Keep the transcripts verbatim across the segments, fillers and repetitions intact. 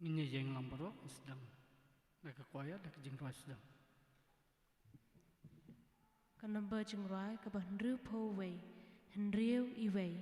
Ngin ïa ïeng lang baroh sdang da ka choir, da ka jingrwai sdang. Ka number jingrwai kaba hynriewphew wei, hynriew iwei.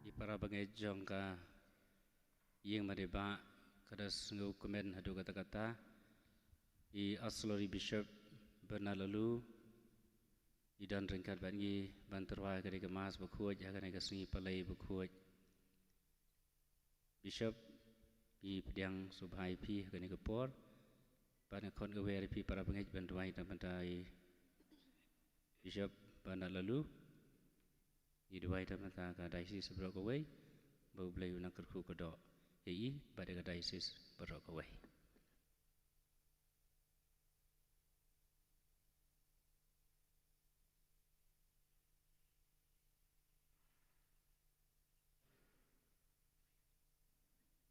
Ki para bangeit jong ka ïing mane ba ka da sngewkmen haduh katta katta. I Auxiliary Bishop Bernard Laloo i don ryngkat bad ngi ban tyrwa ïa kane ka Mass bakhuid ha kane ka sngi Palei bakhuid. Bishop, ngi pdiang sngewbha ïa phi ha kane ka por. Bad nga khot nga wer ïa phi para bangeit ban duwai tang bynta i Bishop Bernard Laloo. Ngi duwai tang bynta ka diocese baroh kawei, ba U Blei un nang kyrkhu kyrdoh ïa i bad ïa ka diocese baroh kawei.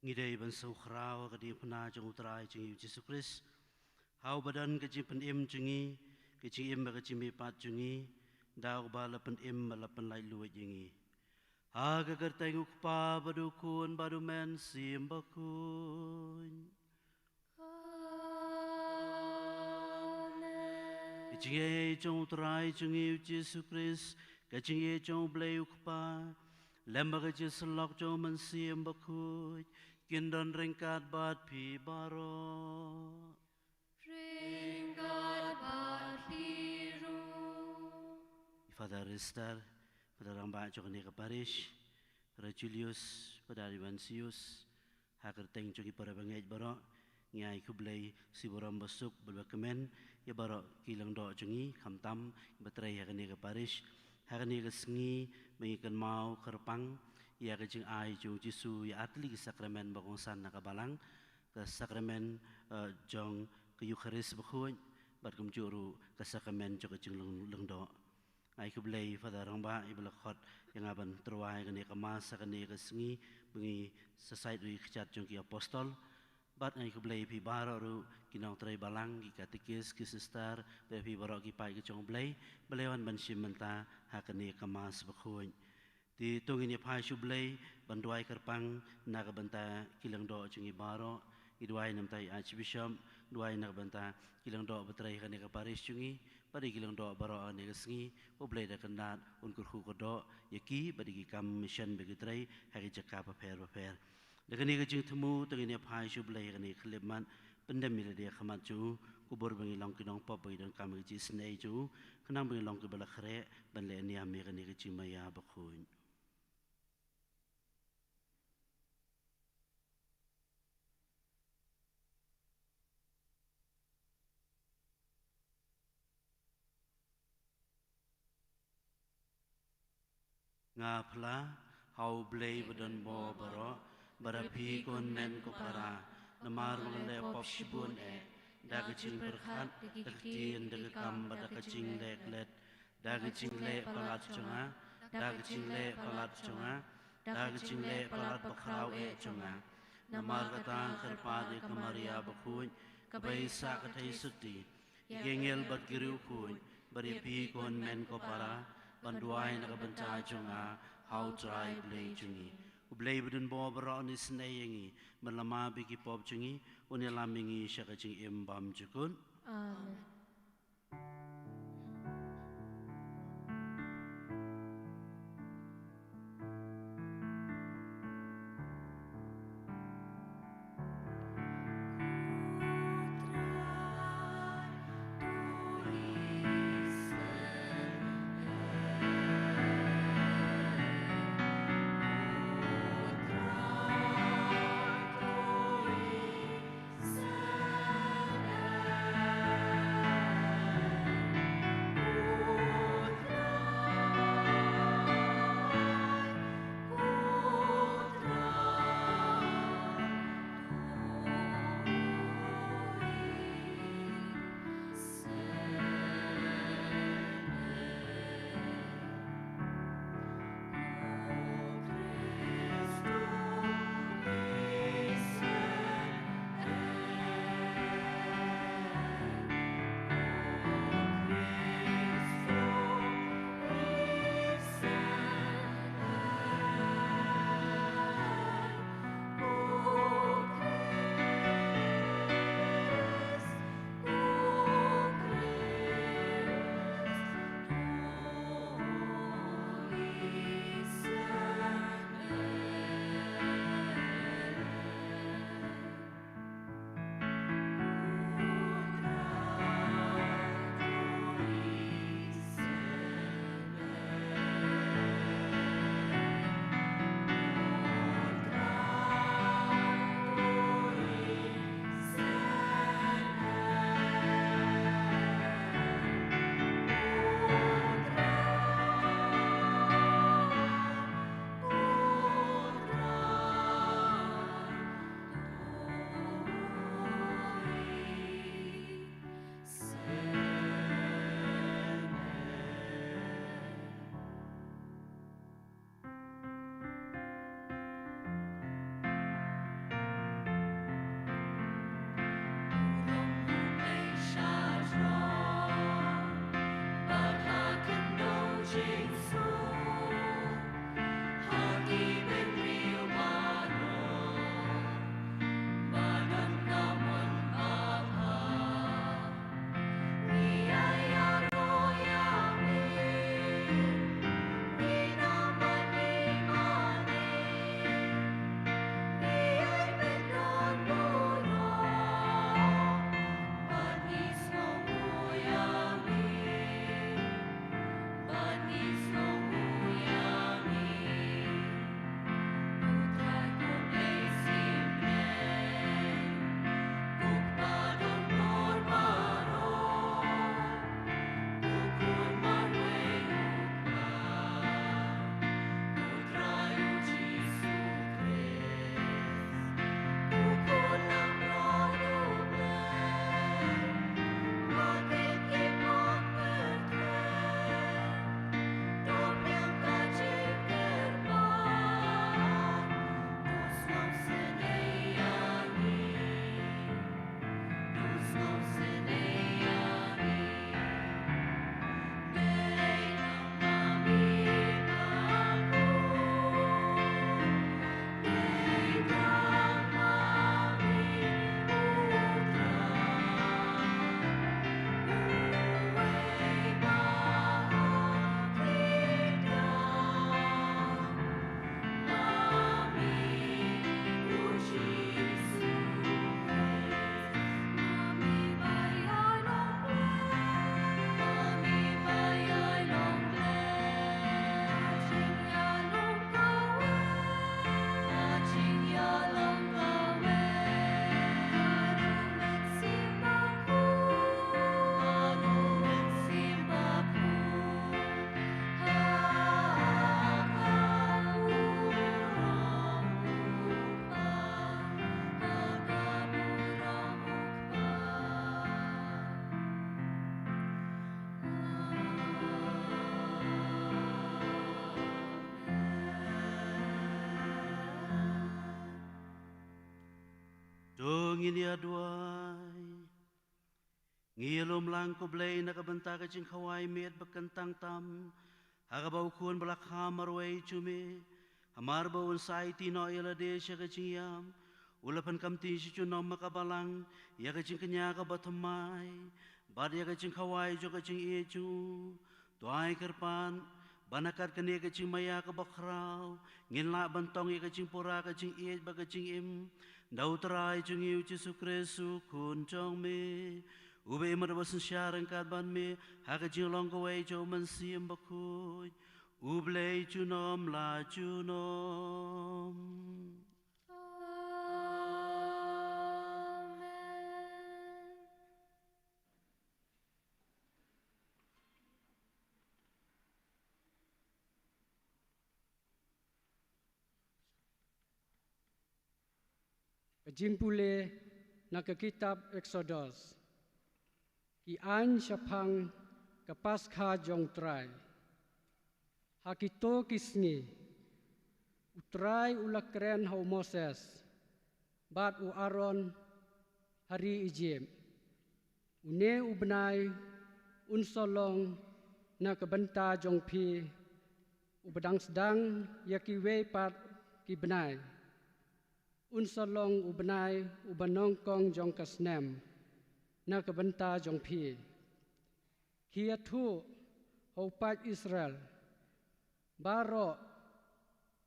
Ngi dei ban sngewkhraw ha ka diengphna jong U Trai jong ngi U Jisu Khrist, ha uba don ka jingpynim jong ngi, ka jingim bad ka jingmihpat jong ngi, da uba la pynim bad la pynlait luid ïa ngi. Ha ka kyrteng U Kpa bad U Khun bad U Mynsiem Bakhuid. Amen. Ka jingïeit jong U Trai jong ngi U Jisu Khrist, ka jingïeit jong U Blei U Kpa, lem bad ka jingïasyllok jong U Mynsiem Bakhuid, kin don ryngkat bad phi baroh. Ryngkat bad phi ruh. Father Rister, Father Rangbah jong kane ka parish, Father Julius, Father Ignatius, ha ka kyrteng jong ki para bangeit baroh, ngi ai khublei, shi burom basuk bad bakmen ïa baroh ki lyngdoh jong ngi, khamtam kiba trei ha kane ka parish. Ha kane ka sngi ba ngi kynmaw kyrpang ïa ka jingai jong U Jisu ïa artylli ki sakramen ba kongsan na ka balang, ka sakramen, eh, jong ka Eukharist Bakhuid, bad kumjuh ruh ka sakramen jong ka jinglyng-, lyngdoh. Ai khublei Father Rangbah iba la khot ïa nga ban tyrwa ïa kane ka Mass ha kane ka sngi ba ngi sa sait ruh ïa ka kjat jong ki apostol. Bad ai khublei phi baroh ruh ki nongtrei balang, ki katekis, ki sister, bad phi baroh ki paid ka jong U Blei ba la wan ban shim bynta ha kane ka Mass Bakhuid. Te to ngin ïa phai sha U Blei ban duwai kyrpang na ka bynta ki lyngdoh jong ngi baroh. Ngi duwai na ka bynta Archbishop, duwai na ka bynta ki lyngdoh ba trei ha kane ka parish jong ngi, bad ïa ki lyngdoh baroh ha kane ka sngi, U Blei da kyndat un kyrkhu kyrdoh ïa ki bad ïa ki kam mission ba ki trei ha ki jaka bapher bapher. Da kane ka jingthmu to ngin ïa phai sha U Blei ha kane ka khyllipmat, pyndem ïa lade ha khmat jong u, kubur ba ngi long ki nongpop ba ngi donkam ïa ka jingisynei jong u, khnang ba ngi long kiba la khreh ban leh niam ïa kane ka jingmaïa bakhuid. Nga phla ha U Blei badonbor baroh, bad ha phi ko hynmen ko para, namar ba nga la leh pop shibun eh, da ka jingpyrkhat, da ka ktien, da ka kam, bad da ka jingleh klet, da ka jingleh palat jong nga, da ka jingleh palat jong nga, da ka jingleh palat bakhraw eh jong nga. Namar kata nga kyrpad ïa ka Maria bakhuid, kaba ïeit sha ka theisotti, ïa ki angel bad ki riewkhuid, bad ïa phi ko hynmen ko para, ban duwai na ka bynta jong nga ha U Trai Blei jong ngi. U Blei badonbor baroh un isynei ïa ngi, ban lam bad ki pop jong ngi, un ïalam ïa ngi sha ka jingim bymjukut. Amen. Ngin ïa duwai. Ngi ïalum lang, ko Blei, na ka bynta ka jingkhawai miet ba kyntang tam ha kaba u Khun ba la kha marwei jong me, hamar ba un sa aiti noh ïa lade sha ka jingïap, u la pynkamti sha junom ha ka balang ïa ka jingkñia kaba thymmai bad ïa ka jingkhawai jong ka jingïeit jong u. To ai kyrpad ba na kat kane ka jingmaïa kaba khraw ngin lah ban tong ïa ka jingpura ka jingïeit bad ka jingim da u Trai jong ngi u Jisu Khrist u Khun jong me, uba im bad uba synshar ryngkat bad me ha ka jinglong kawei jong u Mynsiem Bakhuid, U Blei junom la junom. Amen. Ka jingpule na ka kitab Eksodos. Ki aiñ shaphang ka Paskha jong u Trai. Ha kito ki sngi u Trai u la kren ha u Moses bad u Aaron ha ri Ijipt, une u bnai un sa long na ka bynta jong phi uba dang sdang ïa kiwei pat ki bnai. Un sa long u bnai uba nyngkong jong ka snem na ka bynta jong phi. Khie ïathuh ha u paid Israel baroh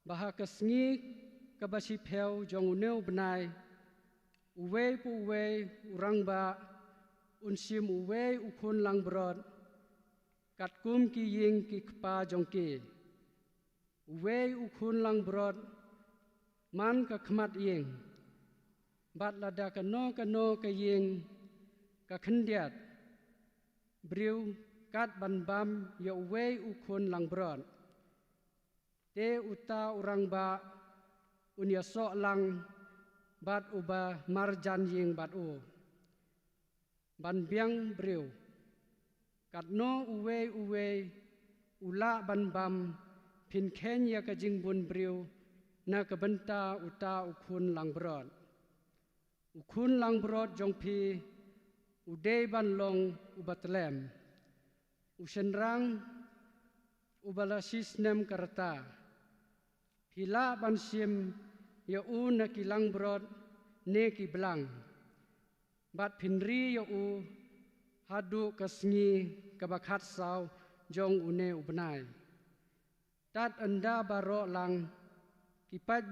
ba ha ka sngi kaba shiphew jong une u bnai, uwei pa uwei u rangbah un shim uwei u khun langbrot katkum ki ïing ki kpa jong ki. Uwei u khun langbrot man ka khmat ïing, bad lada kano kano ka ïing ka khyndiat briew kat ban bam ïa uwei u khun langbrot, te uta u rangbah un ïasoh lang bad uba marjan ïing bad u ban biang briew. Katno uwei uwei u lah ban bam, phin kheiñ ïa ka jingbun briew na ka bynta uta u khun langbrot. U khun langbrot jong phi u dei ban long uba tlem, u shynrang uba la shisnem ka rta. Phi lah ban shim ïa u na ki langbrot ne ki blang, bad phin ri ïa u haduh ka sngi kaba khatsaw jong une u bnai. Tad ynda baroh lang ki paid,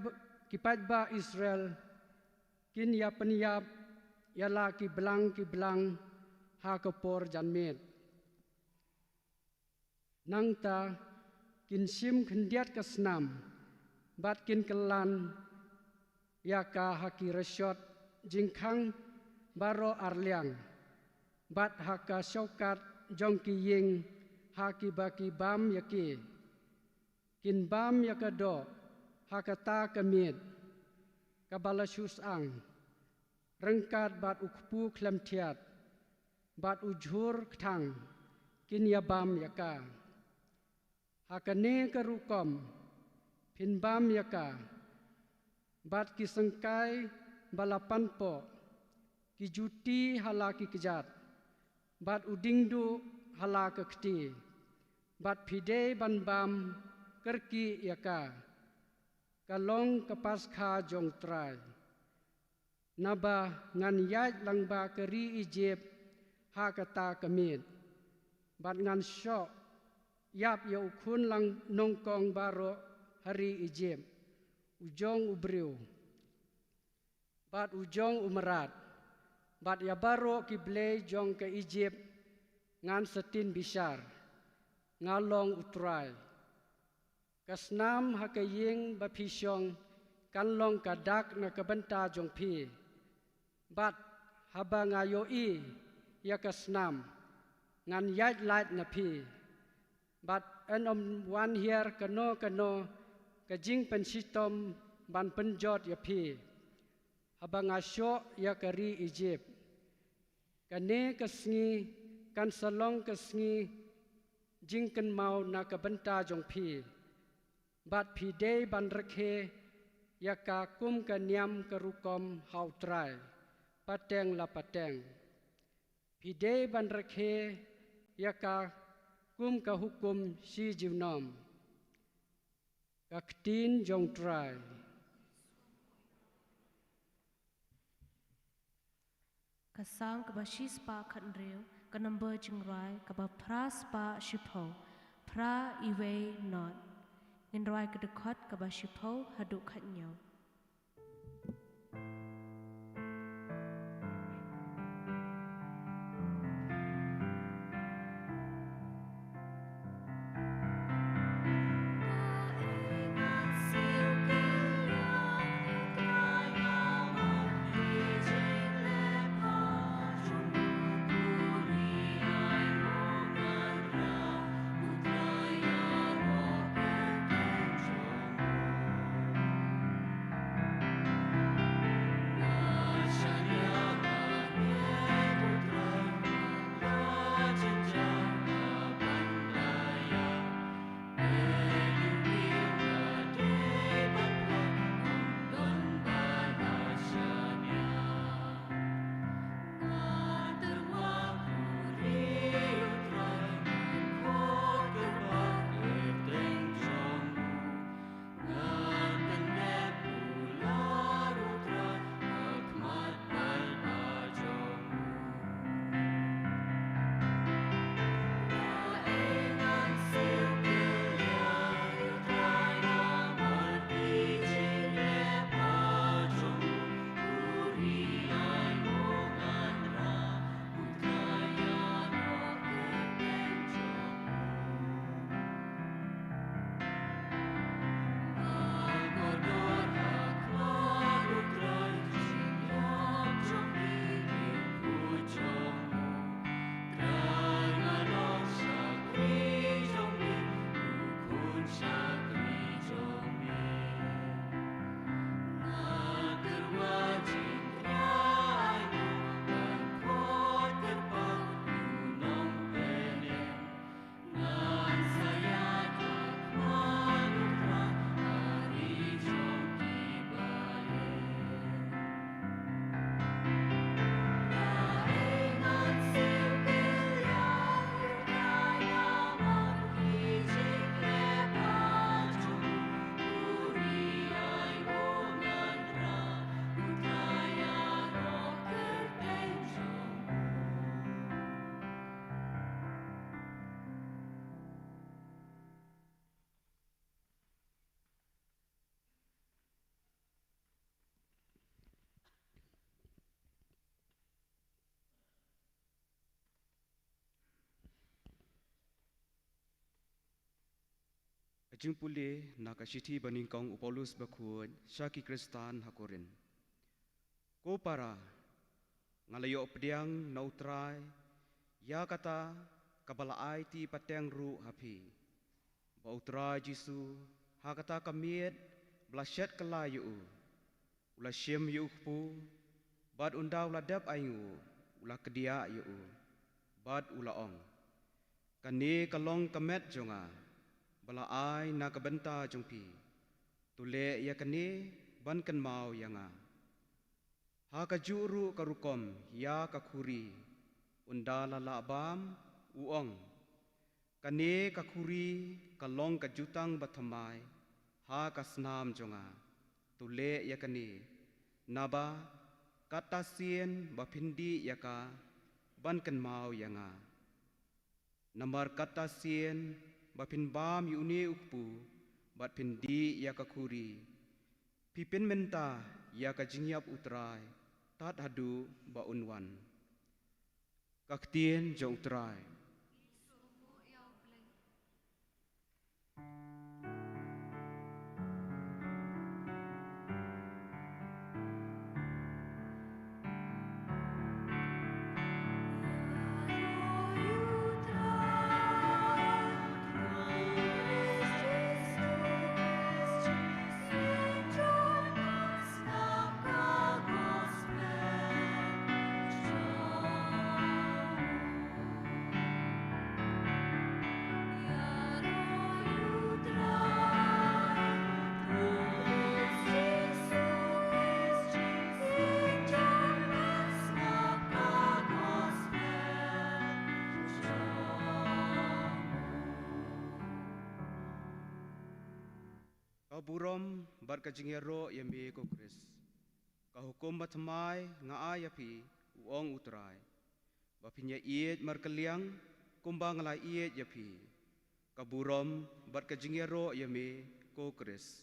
ki paidbah Israel kin ïa pynïap ïa la ki blang ki blang ha ka por janmiet. Nangta kin shim khyndiat ka snam bad kin kyllan ïa ka ha ki rashot jingkhang baroh arliang, bad ha ka shawkat jong ki ïing ha kiba ki bam ïa ki. Kin bam ïa ka doh ha kata ka miet kaba la shu syang, ryngkat bad u kpu khlem thiat bad u jhur kthang, kin ïa bam ïa ka. Ha kane ka rukom phin bam ïa ka, bad ki syngkai ba la panpoh, ki juti ha la ki kjat, bad u diengduh ha la ka kti, bad phi dei ban bam kyrkieh ïa ka. Ka long ka Paskha jong u Trai. Naba ngan ïaid lyngba ka ri Ijipt ha kata ka miet, bad ngan shoh ïap ïa u khun lang nyngkong baroh ha ri Ijipt, u jong u briew bad u jong u mrad, bad ïa baroh ki blei jong ka Ijipt ngan sa tin bishar. Nga long u Trai. Ka snam ha ka ïing ba phi shong kan long ka dak na ka bynta jong phi. Bad haba nga ïohi ïa ka snam, ngan ïaid lait na phi. Bad yn ym wan hiar kano kano ka jingpynshitom ban pynjot ïa phi haba nga shoh ïa ka ri Ijipt. Kane ka sngi kan sa long ka sngi jingkynmaw na ka bynta jong phi, bad phi dei ban rakhe ïa ka kum ka niam ka rukom ha u Trai. pateng la pateng. Phi dei ban rakhe ïa ka kum ka hukum shi junom. Ka ktien jong Trai. Ka Salm kaba shispah khathynriew, ka number jingrwai kaba phra spah shiphew, phra iwei nod. Ngin rwai ka dkhot kaba shiphew haduh khathynñiew. Ka jingpule na ka shithi banyngkong u Paulus bakhuid sha ki Khristan ha Korinth. Ko para, nga la ïoh pdiang na u Trai ïa kata kaba la aiti pateng ruh ha phi, ba u Trai Jisu, ha kata ka miet ba la shet kylla ïa u, u la shim ïa u kpu, bad ynda u la dep ainguh, u la kdiah ïa u, bad u la ong: Kane ka long ka met jong nga, ba la ai na ka bynta jong phi. To leh ïa kane ban kynmaw ïa nga. Ha kajuh ruh ka rukom ïa ka khuri, ynda la lah bam, u ong: Kane ka khuri ka long ka jutang bathymmai ha ka snam jong nga. To leh ïa kane, naba katta sien ba phin dih ïa ka, ban kynmaw ïa nga. Namar katta sien ba phin bam ïa une u kpu bad phin dih ïa ka khuri, phi pynmynta ïa ka jingïap u Trai tad haduh ba un wan. Ka ktien jong u Trai. Ka burom bad ka jingïaroh ïa me ko Khrist. Ka hukum bathymmai nga ai ïa phi, u ong u Trai, ba phin ïa ïeit markylliang kumba nga la ïeit ïa phi. Ka burom bad ka jingïaroh ïa me ko Khrist.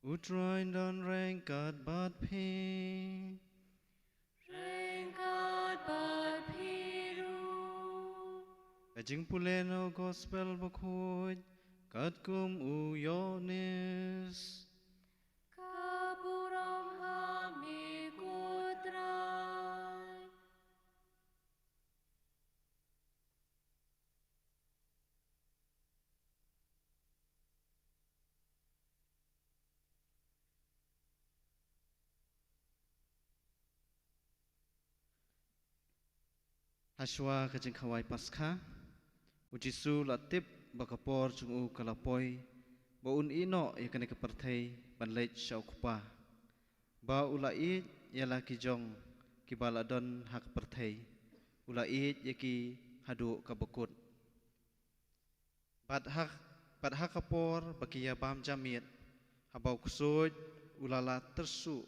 U Trai un don ryngkat bad phi. Ryngkat bad phi ruh. Ka jingpule na u Gospel Bakhuid katkum u Ïoannis. Ka burom ha me ko Trai. Hashwa ka jingkhawai Paskha, u Jisu u la tip ba ka por jong u ka la poi, ba un ïehnoh ïa kane ka pyrthei ban leit sha u Kpa. Ba u la ïeit ïa la ki jong kiba la don ha ka pyrthei, u la ïeit ïa ki haduh kaba kut. Bad ha, bad ha ka por ba ki ïa bam ja miet, haba u ksuid u la la tyrsuh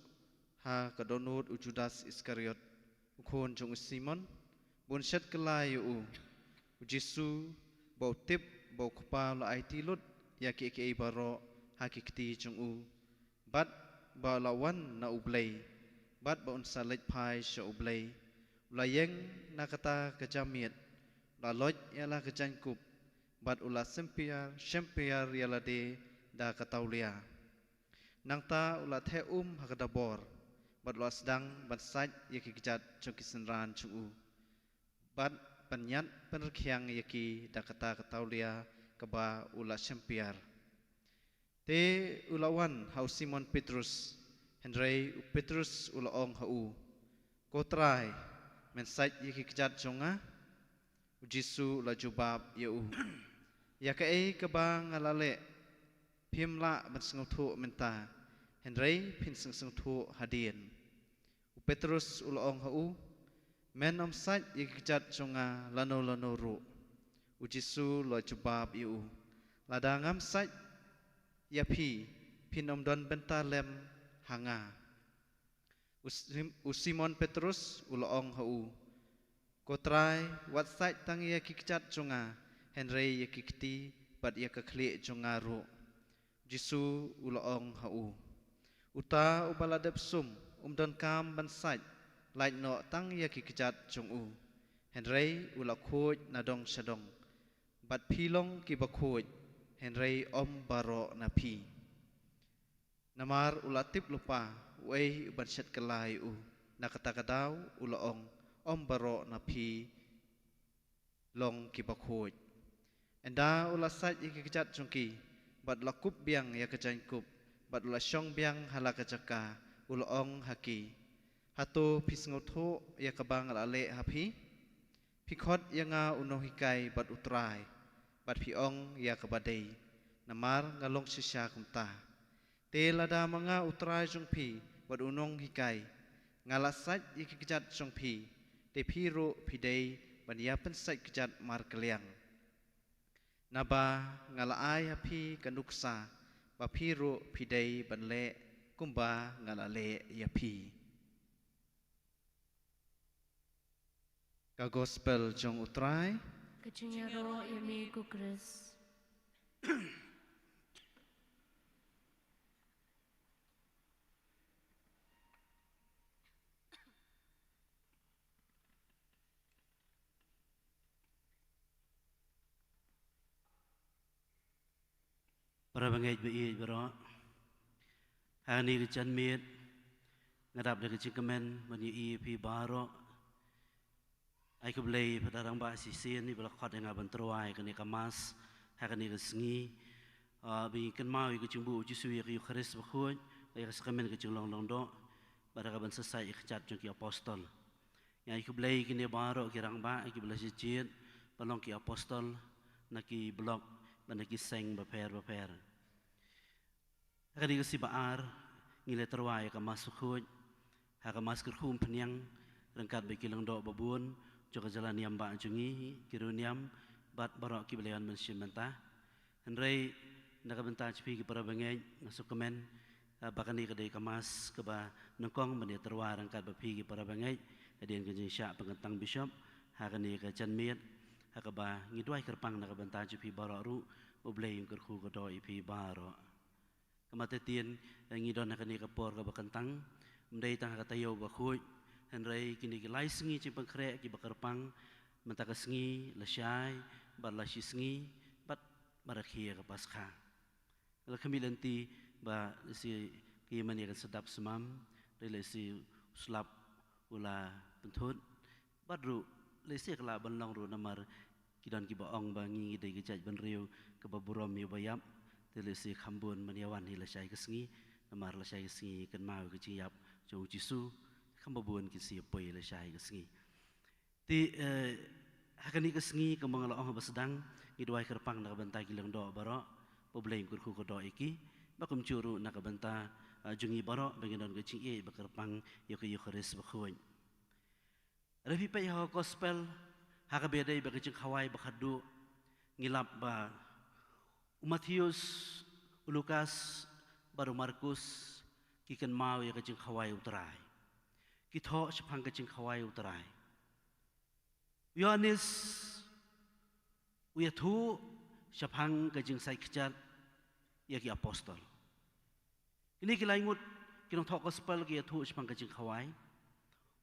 ha ka dohnud u Judas Iskariot, u khun jong u Simon, ba un shet kylla ïa u. U Jisu, ba u tip ba u Kpa u la aiti lut ïa kiei kiei baroh ha ki kti jong u, bad ba u la wan na U Blei, bad ba un sa leit phai sha U Blei, u la ïeng na kata ka ja miet, u la loit ïa la ka jaiñkup, bad u la sympiar, sympiar ïa lade da ka tawlia. Nangta u la theh um ha ka dabor, bad u la sdang ban sait ïa ki kjat jong ki synran jong u, bad ban ñiad pynrkhiang ïa ki da kata ka tawlia kaba u la sympiar. Te u la wan ha u Simon Petrus, hynrei u Petrus u la ong ha u, Ko Trai, men sait ïa ki kjat jong nga? U Jisu u la jubab ïa u, Ïa kaei kaba nga la leh, phim lah ban sngewthuh mynta, hynrei phin sngewthuh hadien. U Petrus u la ong ha u, Men ym sait ïa ki kjat jong nga lano lano ruh. U Jisu u la jubab ïa u, Lada ngam sait ïa phi, phin ym don bynta lem ha nga. U Sim-, u Simon Petrus u la ong ha u, Ko Trai, wat sait tang ïa ki kjat jong nga, hynrei ïa ki kti bad ïa ka khlieh jong nga ruh. Jisu u la ong ha u, Uta uba la dep sum um donkam ban sait lait noh tang ïa ki kjat jong u, hynrei u la khuid na dong sha dong. Bad phi long kiba khuid, hynrei ym baroh na phi. Namar u la tip lypa uei uban shet kylla ïa u, na kata ka daw u la ong, Ym baroh na phi long kiba khuid. Ynda u la sait ïa ki kjat jong ki, bad u la kup biang ïa ka jaiñkup, bad u la shong biang ha la ka jaka, u la ong ha ki, Hato phi sngewthuh ïa kaba nga la leh ha phi? Phi khot ïa nga u nonghikai bad u Trai, bad phi ong ïa kaba dei, namar nga long shisha kumta. Te lada ma nga u Trai jong phi bad u nonghikai, nga la sait ïa ki kjat jong phi, te phi ruh phi dei ban ïa pynsait kjat markylliang. Naba nga la ai ha phi ka nuksa, ba phi ruh phi dei ban leh kumba nga la leh ïa phi. Ka Gospel jong u Trai. Ka jingïaroh ïa me ko Khrist. Para bangeit ba ïeit baroh. Hangne ka janmiet nga dap da ka jingkmen ban ïa ïa phi baroh. Ai khublei ïa phi da rangbah shisien iba la khot ïa nga ban tyrwa ïa kane ka mass ha kane ka sngi. Ah, ba ngi kynmaw ïa ka jingbuh u Jisu ïa ka Eukharist bakhuid, ïa ka sakramen ka jinglong lyngdoh, bad ïa ka ban sa sait ïa ka kjat jong ki apostol. Ngi ai khublei ïa kine baroh ki rangbah, ki ba la shah jied ban long ki apostol na ki block bad na ki seng bapher bapher. Ha kane ka sngi ba ar ngi la tyrwa ïa ka Mass Bakhuid ha ka Mass Kyrkhu Umphniang ryngkat bad ki lyngdoh babun jong ka jylla niam bah jong ngi, ki riewniam bad baroh ki ba la ïawan ban shim bynta. Hynrei na ka bynta jong phi ki para bangeit, nga sngewkmen, ah, ba kane ka dei ka Mass kaba nyngkong ban ïa tyrwa ryngkat bad phi ki para bangeit. Hadien ka jingshah pynkyntang Bishop ha kane ka janmiet, ha kaba ngi duwai kyrpang na ka bynta jong phi baroh ruh, U Blei un kyrkhu kyrdoh ïa phi baroh. Ka Matatien, eh, ngi don ha kane ka por kaba kyntang, ym dei tang ha ka taïew bakhuid, hynrei kine ki lai sngi jingpynkhreh kiba kyrpang, mynta ka sngi lashai bad lashisngi bad ba rakhe ïa ka Paskha. La khmih lynti ba lehse ki ïa mane kan sdap sumar, hynrei lehse u slap u la pynthut, bad ruh lehse ka lah ban long ruh namar ki don kiba ong ba ngi ngi dei ka jaitbynriew kaba burom ïa ba ïap, te lehse kham bun ban ïawan hi lashai ka sngi, namar lashai ka sngi kynmaw ïa ka jingïap jong u Jisu, kham ba bun kin sa ïa poi lashai ka sngi. Te, eh, ha kane ka sngi kumba nga la ong haba sdang, ngi duwai kyrpang na ka bynta ki lyngdoh baroh, ba U Blei un kyrkhu kyrdoh ïa ki, bad kumjuh ruh na ka bynta, eh, jong ngi baroh, ba ngin don ka jingïeit ba kyrpang ïa ka Eukharist bakhuid. Lada phi peit ha ka Gospel, ha kaba ïadei bad ka jingkhawai ba khatduh, ngi lap ba u Mathaios, u Lukas bad u Markus ki kynmaw ïa ka jingkhawai u Trai. Ki thoh shaphang ka jingkhawai u Trai. U Ïoannis u ïathuh shaphang ka jingsait kjat ïa ki apostol. Kine ki lai ngut ki nongthoh Gospel ki ïathuh shaphang ka jingkhawai.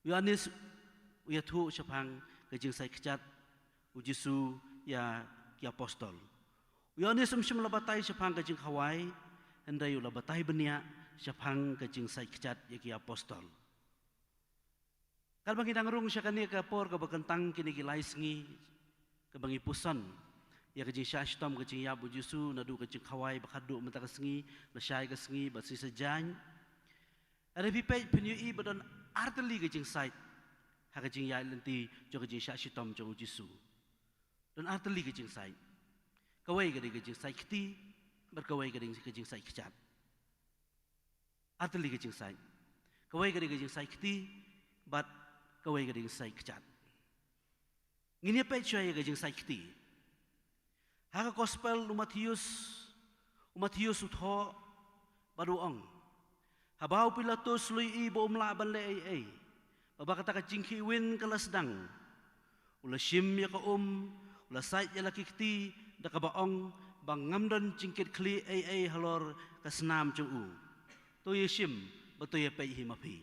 U Ïoannis u ïathuh shaphang ka jingsait kjat u Jisu ïa ki apostol. U Ïoannis um shym la batai shaphang ka jingkhawai, hynrei u la batai bniah shaphang ka jingsait kjat ïa ki apostol. Katba ngi dang rung sha kane ka por kaba kyntang, kine ki lai sngi kaba ngi puson ïa ka jingshah shitom ka jingïap u Jisu, naduh ka jingkhawai ba khatduh mynta ka sngi, lashai ka sngi bad sngi saitjaiñ. Lada phi peit phin ïohi ba don artylli ka jingsait ha ka jingïaid lynti jong ka jingshah shitom jong u Jisu. Don artylli ka jingsait. Kawei ka dei ka jingsait kti bad kawei ka dei ka jingsait kjat. Artylli ka jingsait. Kawei ka dei ka jingsait kti bad kawei ka dei ka jingsait kjat. Ngin ïa peit shuwa ïa ka jingsait kti. Ha ka Gospel u Mathaios, u Mathaios u thoh bad u ong, haba u Pilatus u la ïohi ba um lah ban leh ei ei, ba, ba kata ka jingkhih win ka la sdang, u la shim ïa ka um, u la sait ïa la ki kti da kaba ong ba ngam don jingkitkhlieh ei ei halor ka snam jong u. To ïa shim bad to ïa peit hi ma phi.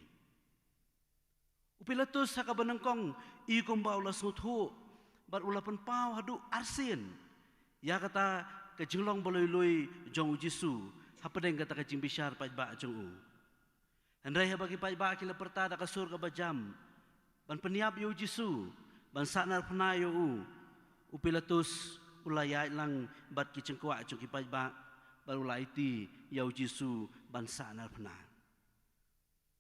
U Pilatus ha kaba nyngkong i kumba u la sngewthuh bad u la pynpaw haduh arsien ïa kata ka jinglong ba lui lui jong u Jisu hapdeng kata ka jingbishar paidbah jong u. Hynrei haba ki paidbah ki la pyrta da ka sur kaba jam ban pynïap ïa u Jisu, ban sahnarphna ïa u, u Pilatus u la ïaid lang bad ki jingkwah jong ki paidbah bad u la aiti ïa u Jisu ban sahnarphna.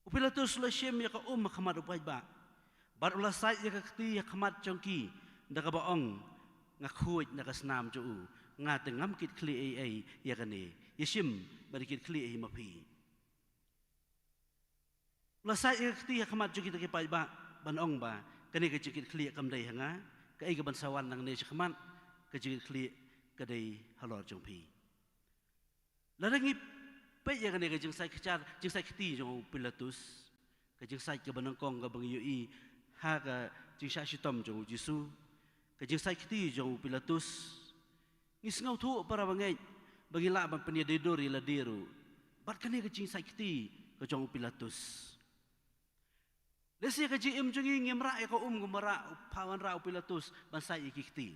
U Pilatus u la shim ïa ka um ha khmat u paidbah bad u la sait ïa ka kti ha khmat jong ki da kaba ong, nga khuid na ka snam jong u, nga te ngam kitkhlieh ei ei ïa kane. Ïa shim bad ïa kitkhlieh hi ma phi. U la sait ïa ka kti ha khmat jong kita ki paidbah ban ong ba kane ka jingkitkhlieh kam dei ha nga, kaei kaban sa wan nangne sha khmat, ka jingkitkhlieh ka dei halor jong phi. Lada ngi peit ïa kane ka jingsait kjat, jingsait kti jong u Pilatus, ka jingsait kaba nyngkong kaba ngi ïohi ha ka jingshah shitom jong u Jisu, ka jingsait kti jong u Pilatus, ngi sngewthuh para bangeit ba ngi lah ban pynïadei dur ïa lade ruh bad kane ka jingsait kti ka jong u Pilatus. Lehse ka jingim jong ngi ngim rah ïa ka um kumba rah u, pha wanrah u Pilatus ban sait ïa ki kti,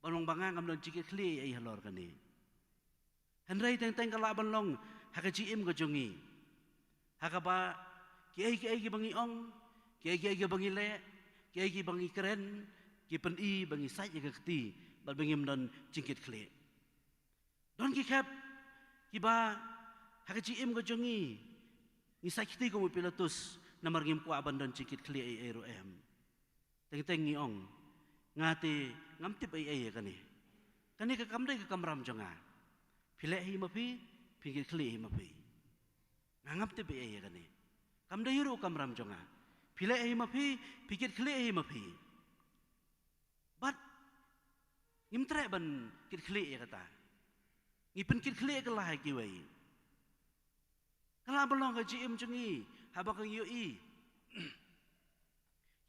ban ong ba nga ngam don jingkitkhlieh ei ei halor kane. Hynrei teng teng ka lah ban long ha ka jingim ka jong ngi, ha kaba kiei kiei kiba ngi ong, kiei kiei kiba ngi leh, kiei kiba ngi kren, ki pyni ba ngi sait ïa ka kti bad ba ngim don jingkitkhlieh. Don ki khep kiba ha ka jingim ka jong ngi, ngi sait kti kum u Pilatus Namar ngim kwah ban don jingkitkhlieh ei ei ruh em. Teng teng ngi ong, nga te ngam tip ei ei ïa kane. Kane ka kam dei ka kamram jong nga. Phi leh hi ma phi, phi kitkhlieh hi ma phi. Nga ngam tip ei ei ïa kane. Kam dei ruh kamram jong nga. Phi leh hi ma phi, phi kitkhlieh hi ma phi. Bad ngim treh ban kitkhlieh ïa kata. Ngi pynkitkhlieh kylla ha kiwei. Ka lah ban long ka jingim jong ngi haba ka ngi ïohi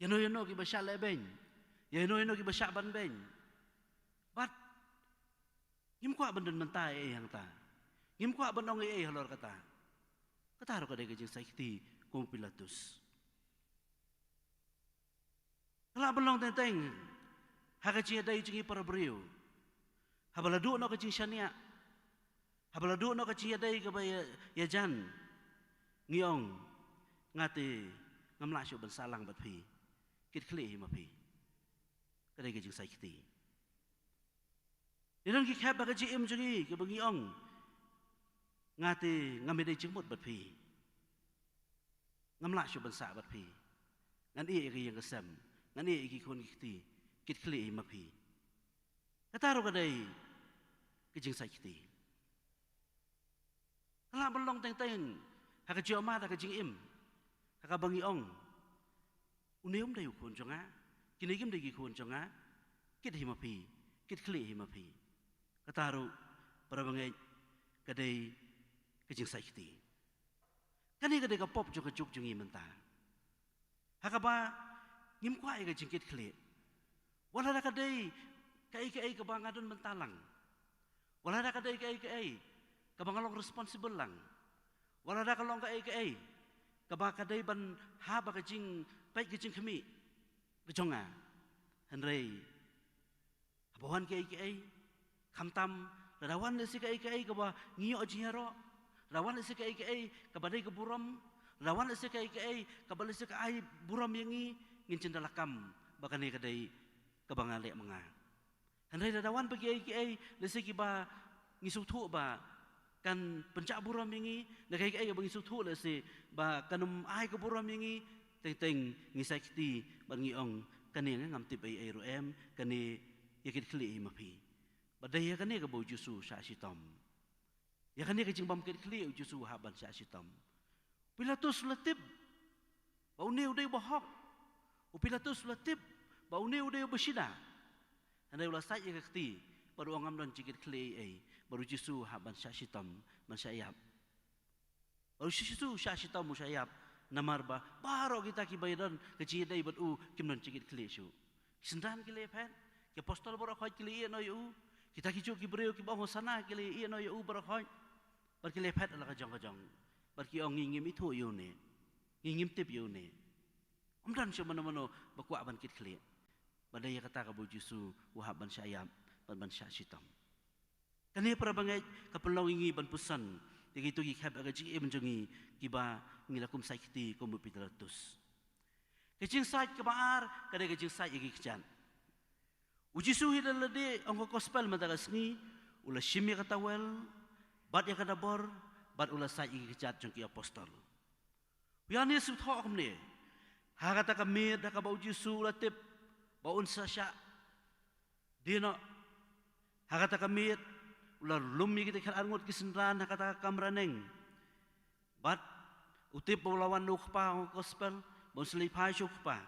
ïano ïano kiba shah leh beiñ, ïano ïano kiba shah ban beiñ. Bad ngim kwah ban don mynta ei ei hangta. Ngim kwah ban ong ei ei halor kata. Kata ruh ka dei ka jingshai kti kum u Pilatus. Ka lah ban long teng teng ha ka jingïadei jong ngi para briew. Haba la duh noh ka jingshaniah, haba la duh noh ka jingïadei kaba ïa, ïajan, ngi ong, nga te ngam lah shuh ban sah lang bad phi. Kitkhlieh hi ma phi. Ka dei ka jingshai kti. Ngi don ki khep ha ka jingim jong ngi kaba ngi ong, nga te ngam ïadei jingmut bad phi. Ngam lah shuh ban sah bad phi. Ngan ïeh ïa ka ïing ka sem, ngan ïeh ïa ki khun ki kti. Kitkhlieh hi ma phi. Kata ruh ka dei ka jingshai kti. Ka lah ban long teng teng ha ka jingmut, ha ka jingim, ha kaba ngi ong, une um dei u khun jong nga, kine kim dei ki khun jong nga. Kit hi ma phi, kitkhlieh hi ma phi. Kata ruh para bangeit ka dei ka jingshai kti. Kane ka dei ka pop jong ka juk jong ngi mynta, ha kaba ngim kwah ïa ka jingkitkhlieh. Wat lada ka dei kaei kaei kaba nga don mynta lang, wat lada ka dei kaei kaei kaba nga long responsible lang, wat lada ka long kaei kaei kaba ka dei ban hap ha ka jingpeit ka jingkhmih ka jong nga. Hynrei haba wan kaei kaei, khamtam lada wan lehse kaei kaei kaba ngi ïoh jingïaroh, lada wan lehse kaei kaei kaba dei ka burom, lada wan lehse kaei kaei kaba lehse ka ai burom ïa ngi, ngin jin da lakam ba kane ka dei kaba nga leh ma nga. Hynrei lada wan pat kiei kiei lehse kiba ngi sngewthuh ba kan pynjah burom ïa ngi, ne kiei kiei ba ngi sngewthuh lehse ba kan ym ai ka burom ïa ngi, teng teng ngi shai kti bad ngi ong, kane nga ngam tip ei ei ruh em, kane ïa kitkhlieh hi ma phi. Bad dei ïa kane kaba u Jisu u shah shitom. Ïa kane ka jingbym kitkhlieh u Jisu u hap ban shah shitom. U Pilatus u la tip ba une u dei uba hok. U Pilatus u la tip ba une u dei uba shida. Hynrei u la sait ïa ka kti bad u ong, ngam don jingkitkhlieh ei ei. Bad u Jisu u hap ban shah shitom, ban shah ïap. Bad u Jisu u shah shitom, u shah ïap. Namar ba baroh kita kiba ïadon ka jingïadei bad u kim don jingkitkhlieh shuh. Ki synran ki la ïaphet, ki apostol baroh khoit ki la ïeh noh ïa u. Kita kijuh ki briew kiba ong Hosana ki la ïeh noh ïa u baroh khoit. Bad ki la ïaphet ha la ka jong ka jong. Bad ki ong, ngi ngim ithuh ïa une. Ngi ngim tip ïa une. Ym don shuh mano mano ba kwah ban kitkhlieh. Bad dei ïa kata kaba u Jisu u hap ban shah ïap bad ban shah shitom. Kane para bangeit ka pynlong ïa ngi ban pyrshang ïa kito ki khep ha ka jingim jong ngi kiba ngi la kum shai kti kum u Pilatus. Ka jingshai kaba ar ka dei ka jingshai ïa ki kjat. U Jisu hi da lade, ong ka gospel mynta ka sngi, u la shim ïa ka tawel bad ïa ka dabor bad u la shai ïa ki kjat jong ki apostol. U Ïoannis u thoh kumne, ha kata ka miet ha kaba u Jisu u la tip ba un sa shah die noh, ha kata ka miet u la lum ïa kita ki khatar ngut ki synran ha kata ka kamra neng. Bad u tip ba u la wan na u Kpa, ong ka gospel, ba un sa leit phai sha u Kpa.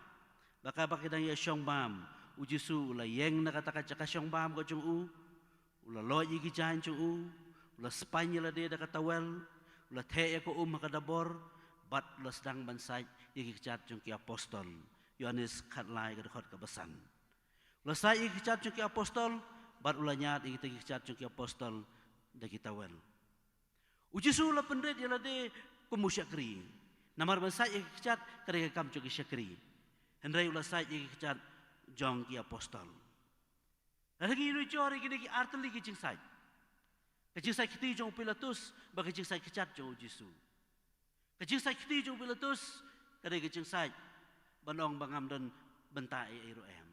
Bad katba ki dang ïashong bam, u Jisu u la ïeng na kata ka jaka shong bam ka jong u. U la loit ïa ki jaiñ jong u, u la spaiñ ïa lade da ka tawel, u la theh ïa ka um ha ka dabor, bad u la sdang ban shait ïa ki kjat jong ki apostol. Ïoannis khatlai ka dkhot kaba san. U la shait ïa ki kjat jong ki apostol, bad u la ñiad ïa kita ki kjat jong ki apostol da ki tawel. U Jisu u la pynrit ïa lade kum u shakri. Namar ban shait ïa ki kjat ka dei ka kam jong ki shakri. Hynrei u la shait ïa ki kjat jong ki apostol. Lada ngi ïohi jur ïa kine ki ar tylli ki jingshait. Ka jingshait kti jong u Pilatus bad ka jingshait kjat jong u Jisu. Ka jingshait kti jong u Pilatus ka dei ka jingshait ban ong ba ngam don bynta ei ei ruh em.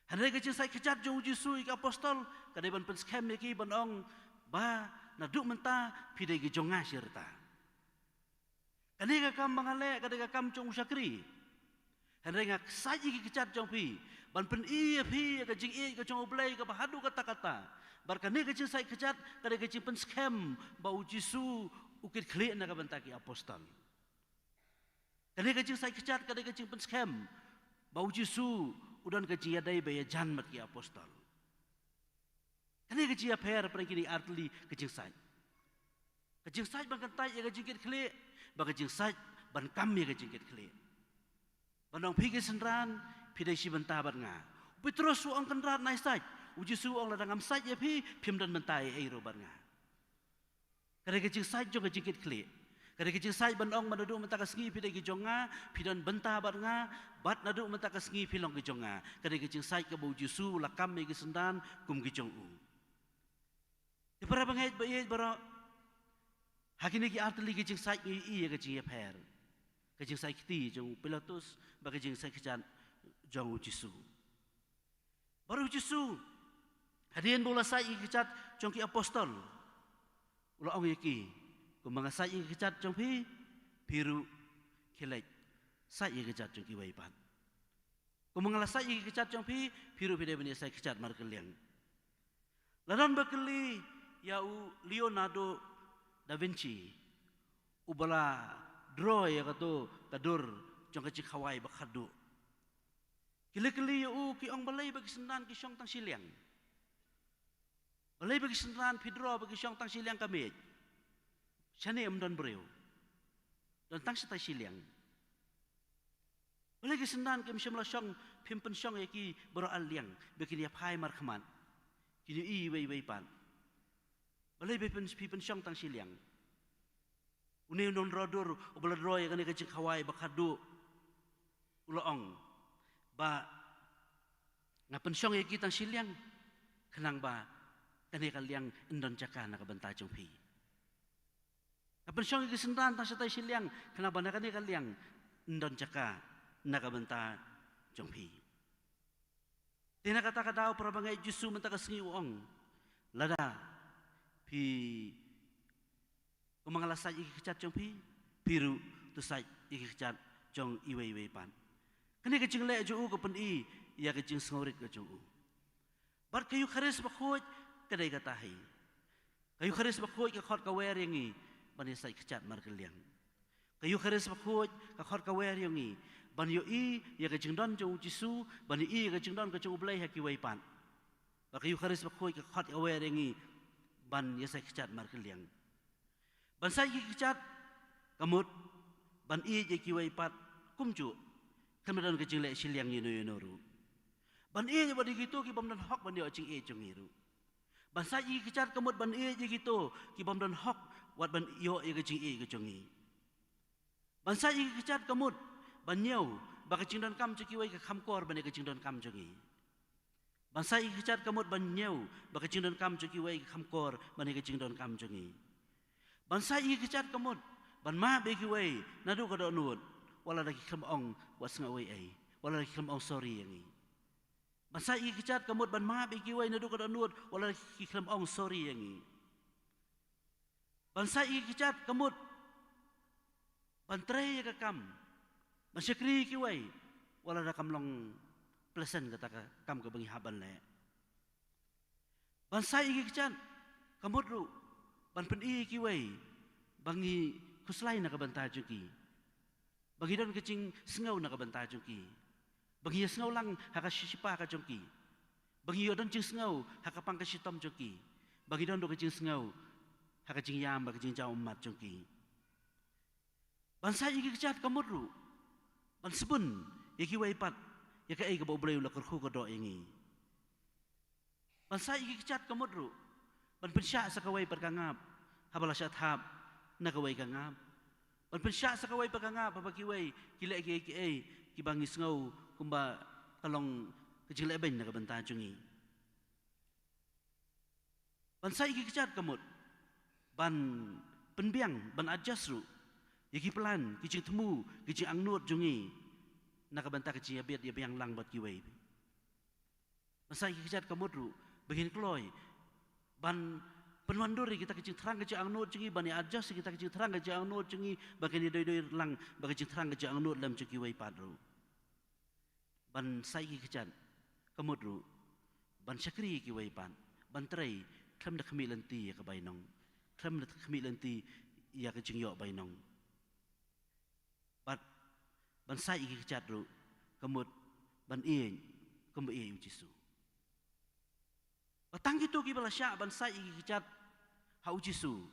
Hynrei ka jingshait kjat jong u Jisu ïa ki apostol ka dei ban pynskhem ïa ki ban ong ba naduh mynta phi dei ki jong nga shi rta. Kane ka kam ba nga leh ka dei ka kam jong u shakri. Hynrei nga sait ïa ki kjat jong phi ban pyni ïa phi ïa ka jingïeit ka jong U Blei kaba haduh katta katta. Bad kane ka jingsait kjat ka dei ka jingpynskhem ba U Jisu u kit khlieh na ka bynta ki apostol. Kane ka jingsait kjat ka dei ka jingpynskhem ba U Jisu u don ka jingïadei ba ïajan bad ki apostol. Kane ka jingïapher pyrshah kine artylli ka jingsait. Ka jingsait ban kyntait ïa ka jingkit khlieh, bad ka jingsait ban kam ïa ka jingkit khlieh. Ban ong phi ki synran, phi dei shi bynta bad nga. U Petros u ong kynrad nai sait. U Jisu u ong lada ngam sait ïa phi, phim don bynta ei ei ruh bad nga. Ka dei ka jingsait jong ka jingkit khlieh. Ka dei ka jingsait ban ong ba naduh mynta ka sngi phi dei ki jong nga, phi don bynta bad nga, bad naduh mynta ka sngi phi long ki jong nga. Ka dei ka jingsait kaba U Jisu u la kam ïa ki synran kum ki jong u. Te para bangeit ba ïeit baroh, ha kine ki artylli ki jingsait ngi ïohi ïa ka jingïapher. Ka jingsait kti jong u Pilatus bad ka jingsait kjat jong U Jisu. Bad U Jisu, hadien ba u la sait ïa ki kjat jong ki apostol, u la ong ïa ki, kumba nga sait ïa ki kjat jong phi, phi ruh khie leit sait ïa ki kjat jong kiwei pat. Kumba nga la sait ïa ki kjat jong phi, phi ruh phi dei ban ïa sait kjat markylliang. La don ba kylli ïa u Leonardo da Vinci, uba la draw ïa kato ka dur jong ka jingkhawai ba khatduh. Ki la kylli ïa u, ki ong, balei ba ki synran ki shong tang shiliang? Balei ba ki synran phi draw ba ki shong tang shiliang ka miej? Shane ym don briew. Don tang shatai shiliang. Balei ki synran kim shym la shong, phim pynshong ïa ki baroh arliang, ba kin ïa phai markhmat, kin ïohi iwei iwei pat? Balei ba phi pyn, phi pynshong tang shiliang? Une u nongdraw dur uba la draw ïa kane ka jingkhawai ba khatduh, u la ong ba nga pynshong ïa ki tang shiliang, khnang ba kane ka liang yn don jaka na ka bynta jong phi. Nga pynshong ïa ki synran tang shatai shiliang, khnang ba na kane ka liang yn don jaka na ka bynta jong phi. Te na kata ka daw para bangeit, Jisu mynta ka sngi u ong, lada phi, kumba nga la sait ïa ki kjat jong phi, phi ruh to sait ïa ki kjat jong iwei iwei pat. Kane ka jingleh jong u ka pyni ïa ka jingsngewrit ka jong u. Bad ka Eukharist Bakhuid ka dei kata hi. Ka Eukharist Bakhuid ka khot ka wer ïa ngi ban ïa sait kjat markylliang. Ka Eukharist Bakhuid ka khot ka wer ïa ngi ban ïohi ïa ka jingdon jong U Jisu, ban ïohi ïa ka jingdon ka jong U Blei ha kiwei pat. Bad ka Eukharist Bakhuid ka khot ka wer ïa ngi ban ïa sait kjat markylliang. Ban sait ïa ki kjat ka mut ban ïeit ïa kiwei pat kumjuh, khlem da don ka jingleh shiliang ïano ïano ruh. Ban ïeit wat ïa kito ki bym don hok ban ïoh jingïeit jong ngi ruh. Ban sait ïa ki kjat ka mut ban ïeit ïa kito ki bym don hok wat ban ïoh ïa ka jingïeit ka jong ngi. Ban sait ïa ki kjat ka mut ban ñiew ba ka jingdonkam jong kiwei ka kham kor ban ïa ka jingdonkam jong ngi. Ban sait ïa ki kjat ka mut ban ñiew ba ka jingdonkam jong kiwei ka kham kor ban ïa ka jingdonkam jong ngi. Ban sait ïa ki kjat ka mut ban map ïa kiwei naduh ka dohnud, wat lada ki khlem ong wat sngew ei ei, wat lada ki khlem ong sorry ïa ngi. Ban sait ïa ki kjat ka mut ban map ïa kiwei naduh ka dohnud, wat lada ki khlem ong sorry ïa ngi. Ban sait ïa ki kjat ka mut ban trei ïa ka kam, ban shakri ïa kiwei, wat lada kam long pleasant kata ka kam kaba ngi hap ban leh. Ban sait ïa ki kjat ka mut ruh ban pyni ïa kiwei ba ngi khuslai na ka bynta jong ki, ba ngi don ka jingsngew na ka bynta jong ki, ba ngi ïa sngew lang ha ka shi-, shipa ka jong ki, ba ngi ïoh don jingsngew ha ka pang ka shitom jong ki, ba ngi don ruh ka jingsngew ha ka jingïam bad ka jingjaw ummat jong ki. Ban sait ïa ki kjat ka mut ruh ban sbun ïa kiwei pat ïa kaei kaba U Blei u la kyrkhu kyrdoh ïa ngi. Ban sait ïa ki kjat ka mut ruh ban pynshah sa kawei pat ka ngap haba la shah thap na kawei ka ngap. Ban pynshah sa kawei pat ka ngap haba kiwei ki leh kiei kiei kiba ngi sngew kumba ka long ka jinglehbeiñ na ka bynta jong ngi. Ban sait ïa ki kjat ka mut ban pynbiang, ban adjust ruh ïa ki plan, ki jingthmu, ki jingangnud jong ngi na ka bynta ka jingïabit ïabiang lang bad kiwei. Ban sait ïa ki kjat ka mut ruh ba ngin kloi ban pynwandur ïa kita ki jingthrang ki jingangnud jong ngi, ban ïa adjust ïa kita ki jingthrang ki jingangnud jong ngi, ba kin ïadei dei lang bad ki jingthrang ki jingangnud lem jong kiwei pat ruh. Ban sait ki kjat, ka mut ruh ban shakri ïa kiwei pat, ban trei khlem da khmih lynti ïa ka bainong, khlem da khmih lynti ïa ka jingïoh bainong. Bad ban sait ïa ki kjat ruh, ka mut ban ïeit kumba ïeit U Jisu. Ba tang kito kiba la shah ban sait ïa ki kjat ha U Jisu,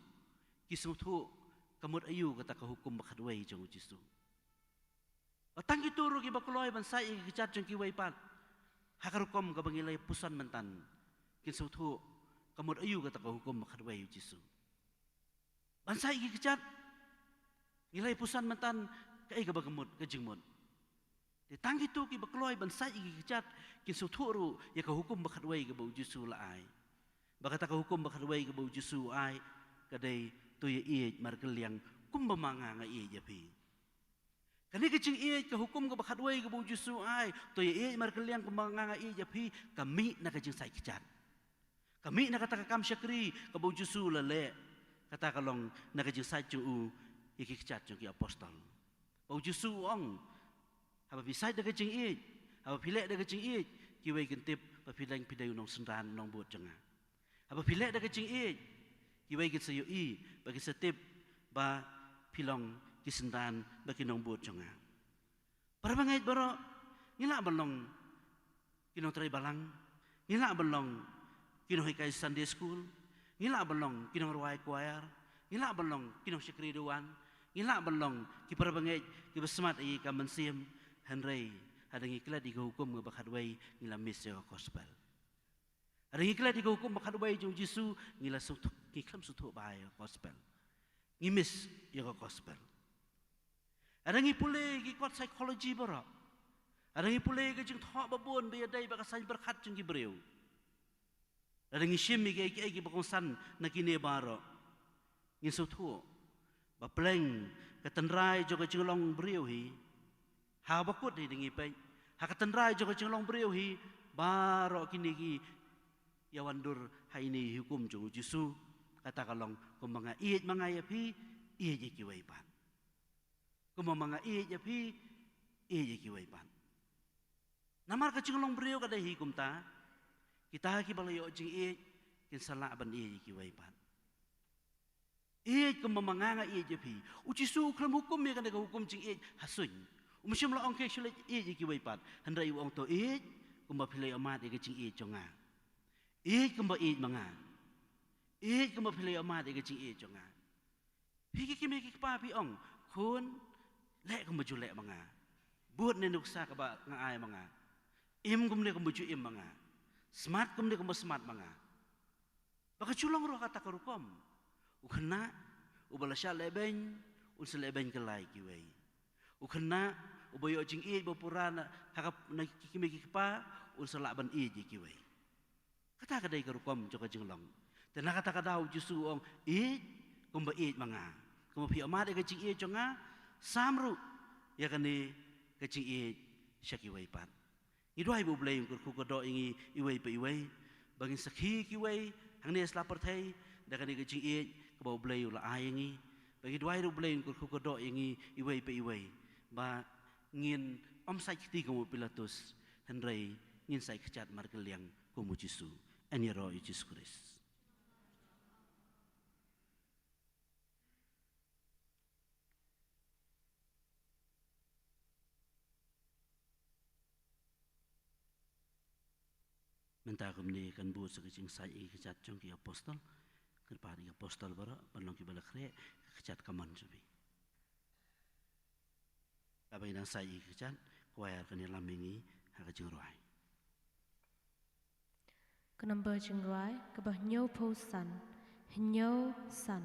ki sngewthuh ka mut aïu kata ka hukum ba khatwei jong U Jisu. Ba tang kito ruh kiba kloi ban sait ïa ki kjat jong kiwei pat, ha ka rukom kaba ngi la ïa puson mynta, kin sngewthuh ka mut aïu kata ka hukum ba khatwei U Jisu. Ban sait ïa ki kjat, ngi la ïa puson mynta, kaei kaba ka mut, ka jingmut. Te tang kito kiba kloi ban sait ïa ki kjat, kin sngewthuh ruh ïa ka hukum ba khatwei kaba U Jisu u la ai. Ba kata ka hukum ba khatwei kaba U Jisu u ai, ka dei, to ïa ïeit markylliang kumba ma nga nga ïeit ïa phi. Kane ka jingïeit, ka hukum kaba khatwei kaba U Jisu u ai, to ïa ïeit markylliang kumba ma nga nga ïeit ïa phi, ka mih na ka jingsait kjat. Ka mih na kata ka kam shakri kaba U Jisu u la leh, kata ka long na ka jingsait jong u ïa ki kjat jong ki apostol. Ba U Jisu u ong, haba phi sait da ka jingïeit, haba phi leh da ka jingïeit, kiwei kin tip ba phi dang phi dei u nongsynran, u nongbud jong nga. Haba phi leh da ka jingïeit, kiwei kin sa ïohi, ba kin sa tip ba phi long ki synran bad ki nongbud jong nga. Para bangeit baroh, ngi lah ban long ki nongtrei balang, ngi lah ban long ki nonghikai Sunday school, ngi lah ban long ki nongrwai choir, ngi lah ban long ki nongshakri duwan, ngi lah ban long ki para bangeit kiba smat ïa ka mynsiem, hynrei haba ngi klet ïa ka hukum kaba khatwei, ngi la miss ïa ka gospel. Haba ngi klet ïa ka hukum ba khatwei jong U Jisu, ngi la sngewthuh, ngi khlem sngewthuh bha ïa ka gospel. Ngi miss ïa ka gospel. Haba ngi pule ki kot psychology baroh, haba ngi pule ka jingthoh ba bun ba ïadei bad ka saiñ pyrkhat jong ki briew, haba ngi shim ïa kiei kiei kiba kongsan na kine baroh, ngin sngewthuh ba pleng ka tynrai jong ka jinglong briew hi, ha ba kut hi da ngi peit, ha ka tynrai jong ka jinglong briew hi, baroh kine ki ïawandur ha ine i hukum jong U Jisu, kata ka long, kumba nga ïeit ma nga ïa phi, ïeit ïa kiwei pat. Kumba ma nga ïeit ïa phi, ïeit ïa kiwei pat. Namar ka jinglong briew ka dei hi kumta, kita kiba la ïoh jingïeit, kin sa lah ban ïeit ïa kiwei pat. Ïeit kumba ma nga nga ïeit ïa phi. U Jisu u khlem hukum ïa kane ka hukum jingïeit ha suiñ. Um shym la ong khie shu leit ïeit ïa kiwei pat. Hynrei u ong to ïeit kumba phi la ïohmad ïa ka jingïeit jong nga. Ïeit kumba ïeit ma nga. Ïeit kumba phi la ïohmad ïa ka jingïeit jong nga. Phi ki kmie ki kpa phi ong, khun, leh kumba ju leh ma nga. Bud ne nuksa kaba nga ai ma nga. Im kumne kumba ju im ma nga. Smat kumne kumba smat ma nga. Ba ka ju long ruh kata ka rukom. U khynnah uba la shah lehbeiñ, un sa lehbeiñ kylla ïa kiwei. U khynnah uba ïoh jingïeit ba pura na, ha ka, na ki kmie ki kpa, un sa lah ban ïeit ïa kiwei. Kata ka dei ka rukom jong ka jinglong. Te na kata ka daw U Jisu u ong, ïeit kumba ïeit ma nga. Kumba phi ïohmad ïa ka jingïeit jong nga, sam ruh ïa kane ka jingïeit sha kiwei pat. Ngi duwai ba U Blei un kyrkhu kyrdoh ïa ngi iwei pa iwei, ba ngin sakhi ïa kiwei hangne ha la pyrthei da kane ka jingïeit kaba U Blei u la ai ïa ngi. Ba ngi duwai ruh U Blei un kyrkhu kyrdoh ïa ngi iwei pa iwei, ba ngin ym sait kti kum u Pilatus, hynrei ngin sait kjat markylliang kum u Jisu. Yn ïaroh ïa U Jisu Khrist. Mynta kumne kan bud sa ka jingsait ïa ki kjat jong ki apostol. Kyrpad ïa ki apostol baroh ban long kiba la khreh ka kjat kamon jong phi. Haba ngi dang sait ïa ki kjat, choir kan ïalam ïa ngi ha ka jingrwai. Ka number jingrwai kaba hynñiewphew san, hynñiew san.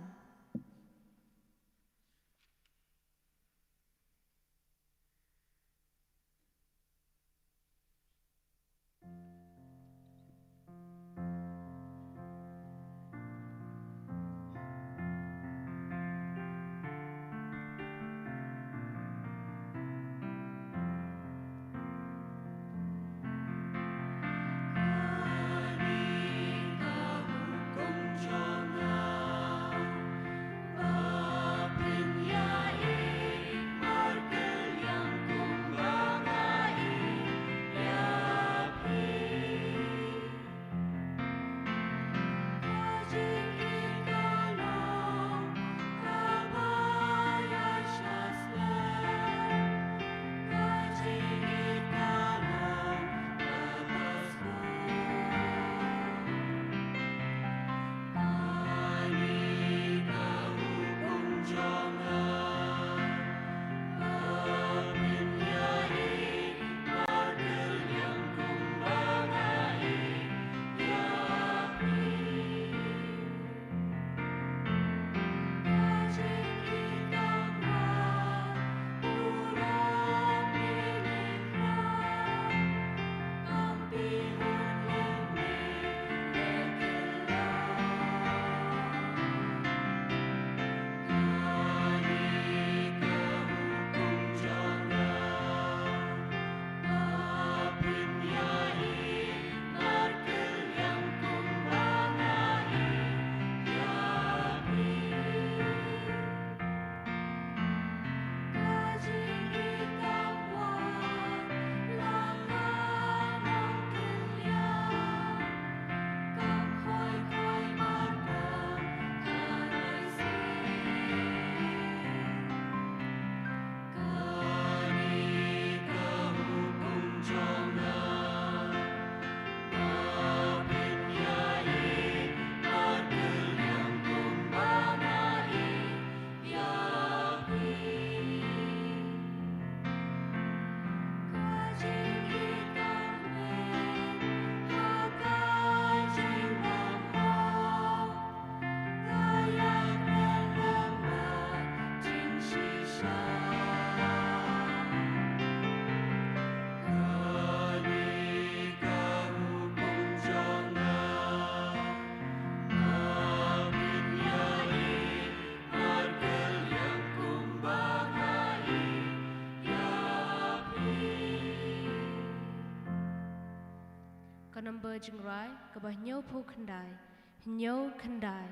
Ba jingrwai kaba hynñiewphew khyndai, hynñiew khyndai.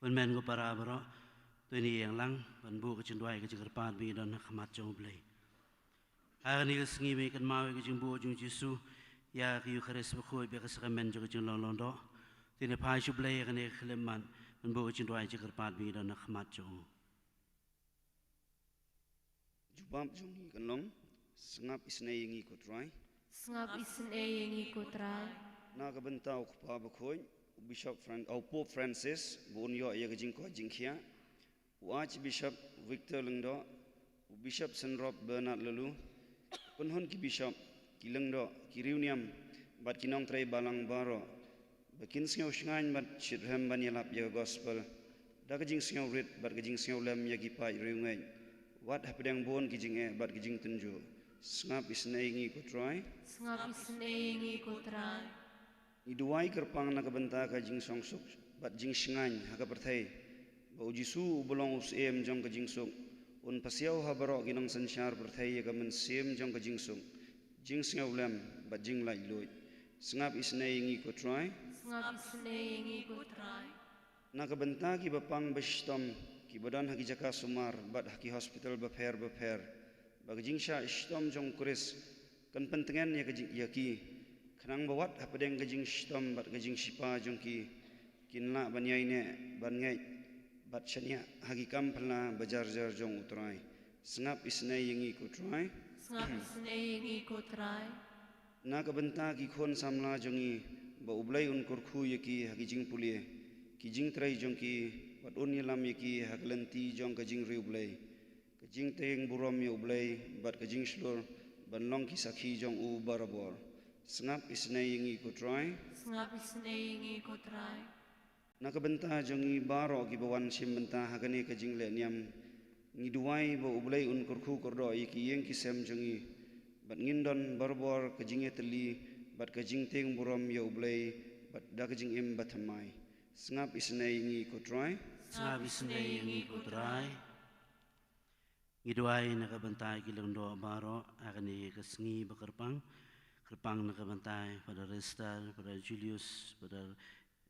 Pynmen ko para baroh, to ngin ïeng lang ban buh ka jingduwai ka jingkyrpad ba ngi don ha khmat jong U Blei. Ha kane ka sngi ba ngi kynmaw ïa ka jingbuh jong U Jisu ïa ka Eukharist bakhuid bad ka sakramen jong ka jinglong lyngdoh, to ngin phai sha U Blei ha kane ka khyllipmat ban buh ka jingduwai jingkyrpad ba ngi don ha khmat jong U. Jubab jong ngi kan long: Sngap isynei ïa ngi ko Trai. Sngap isynei ïa ngi ko Trai. Na ka bynta u Kpa Bakhuid, u Bishop Fran-, u Pope Francis, ba un ïoh ïa ka jingkoit jingkhiah, u Archbishop Victor Lyngdoh, u Bishop Synrop Bernard Laloo, pynhun ki bishop, ki lyngdoh, ki riewniam bad ki nongtrei balang baroh, ba kin sngew shngaiñ bad shitrhem ban ïalap ïa ka gospel da ka jingsngewrit bad ka jingsngewlem ïa ki paid riewngeit, wat hapdeng bun ki jingeh bad ki jingtynjuh. Sngap isynei ïa ngi ko Trai. Sngap isynei ïa ngi ko Trai. Ngi duwai kyrpang na ka bynta ka jingshongsuk bad jingshngaiñ ha ka pyrthei, ba U Jisu uba long u Syiem jong ka jingsuk un pasiaw ha baroh ki nongsynshar pyrthei ïa ka mynsiem jong ka jingsuk, jingsngewlem bad jinglaitluid. Sngap isynei ïa ngi ko Trai. Sngap isynei ïa ngi ko Trai. Na ka bynta kiba pang ba shitom, kiba don ha ki jaka sumar bad ha ki hospital bapher bapher, ba ka jingshah shitom jong U Khrist kan pyntngen ïa ka jing, ïa ki, khnang ba wat hapdeng ka jingshitom bad ka jingshipa jong ki, kin lah ban ïaineh, ban ngeit bad shaniah ha ki kam phylla ba jar jar jong U Trai. Sngap isynei ïa ngi ko Trai. Sngap isynei ïa ngi ko Trai. Na ka bynta ki khun samla jong ngi, ba U Blei un kyrkhu ïa ki ha ki jingpule, ki jingtrei jong ki, bad un ïalam ïa ki ha ka lynti jong ka jingriewblei, ka jingtieng burom ïa U Blei bad ka jingshlur ban long ki sakhi jong U barabor. Sngap isynei ïa ngi ko Trai. Sngap isynei ïa ngi ko Trai. Na ka bynta jong ngi baroh kiba wan shim bynta ha kane ka jingleh niam, ngi duwai ba U Blei un kyrkhu kyrdoh ïa ki ïing ki sem jong ngi, bad ngin don barabor ka jingïatylli bad ka jingtieng burom ïa U Blei, bad da ka jingim bathymmai. Sngap isynei ïa ngi ko Trai. Sngap isynei ïa ngi ko Trai. Ngi duwai na ka bynta ki lyngdoh baroh ha kane ka sngi ba kyrpang. Kyrpang na ka bynta Father Restar, Father Julius, Father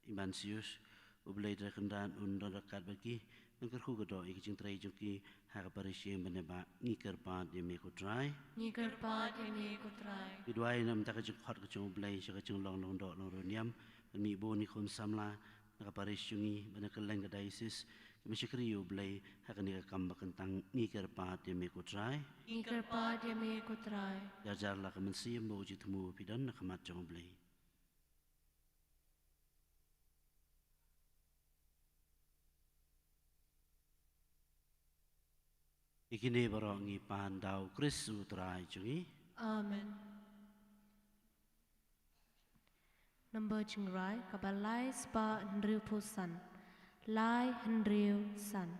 Ignatius, U Blei Trai Kynrad un don ryngkat bad ki, Ngan kyrkhu ka doh ïa ka jingtrei jong ki ha ka parish ïing bad neba. Ngi kyrpad ïa me ko Trai. Ngi kyrpad ïa me ko Trai. Ngi duwai namar ka jingkhot ka jong U Blei sha ka jinglong lyngdoh lyngriewniam. Ngi bun ki khun samla na ka parish jong ngi bad na kylleng ka diocese, ki ba shakri ïa U Blei ha kane ka kam ba kyntang. Ngi kyrpad ïa me ko Trai. Ngi kyrpad ïa me ko Trai. Jar jar la ka mynsiem ba u jingthmu phi don na khmat jong U Blei. Ïa kine baroh ngi pan da U Khrist U Trai jong ngi. Amen. Number jingrai kaba lai spah hynriewphew san. Lai hynriew san.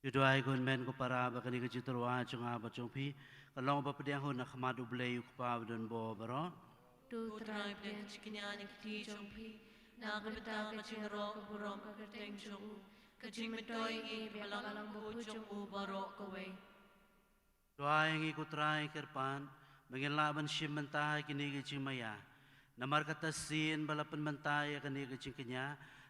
Ngi duwai ko Hynmen ko para ba kane ka jingtyrwa jong nga bad jong phi kan long ba pdiang hun na khmat U Blei U Kpa badonbor baroh. To U Trai pdiang ka jingkñia na ki kti jong phi na ka bynta ka jingïaroh ka burom ka kyrteng jong u, ka jingmyntoi ïa ngi ba la long ba hok jong u baroh kawei. Duwai ngi ko Trai kyrpad ba ngin lah ban shim bynta ïa kine ki jingmaïa. Namar kata sien ba la pynmynta ïa kane ka jingkñia,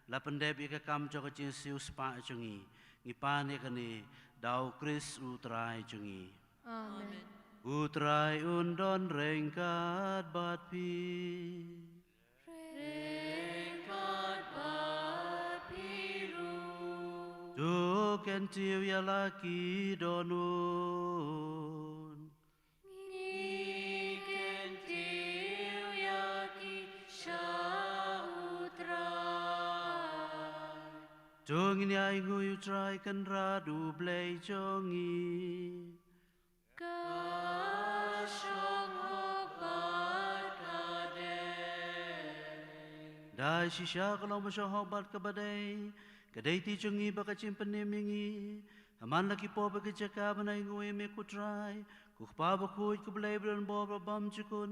la pyndep ïa ka kam jong ka jingsiewspah jong ngi. Ngi pan ïa kane da U Khrist U Trai jong ngi. Amen. U Trai un don ryngkat bad phi. Ryngkat bad phi ruh. To kyntiew ïa la ki dohnud. Ngi kyntiew ïa ki sha U Trai. To ngin ïa ainguh ïa U Trai Kynrad U Blei jong ngi. Ka shong hok bad ka dei. Da shisha ka long ba shong hok bad kaba dei, ka dei ti jong ngi bad ka jingpynim ïa ngi. Ha man la ki pop bad ki jaka ban ainguh ïa me ko Trai, ko Kpa bakhuid, ko Blei badonbor bad bymjukut,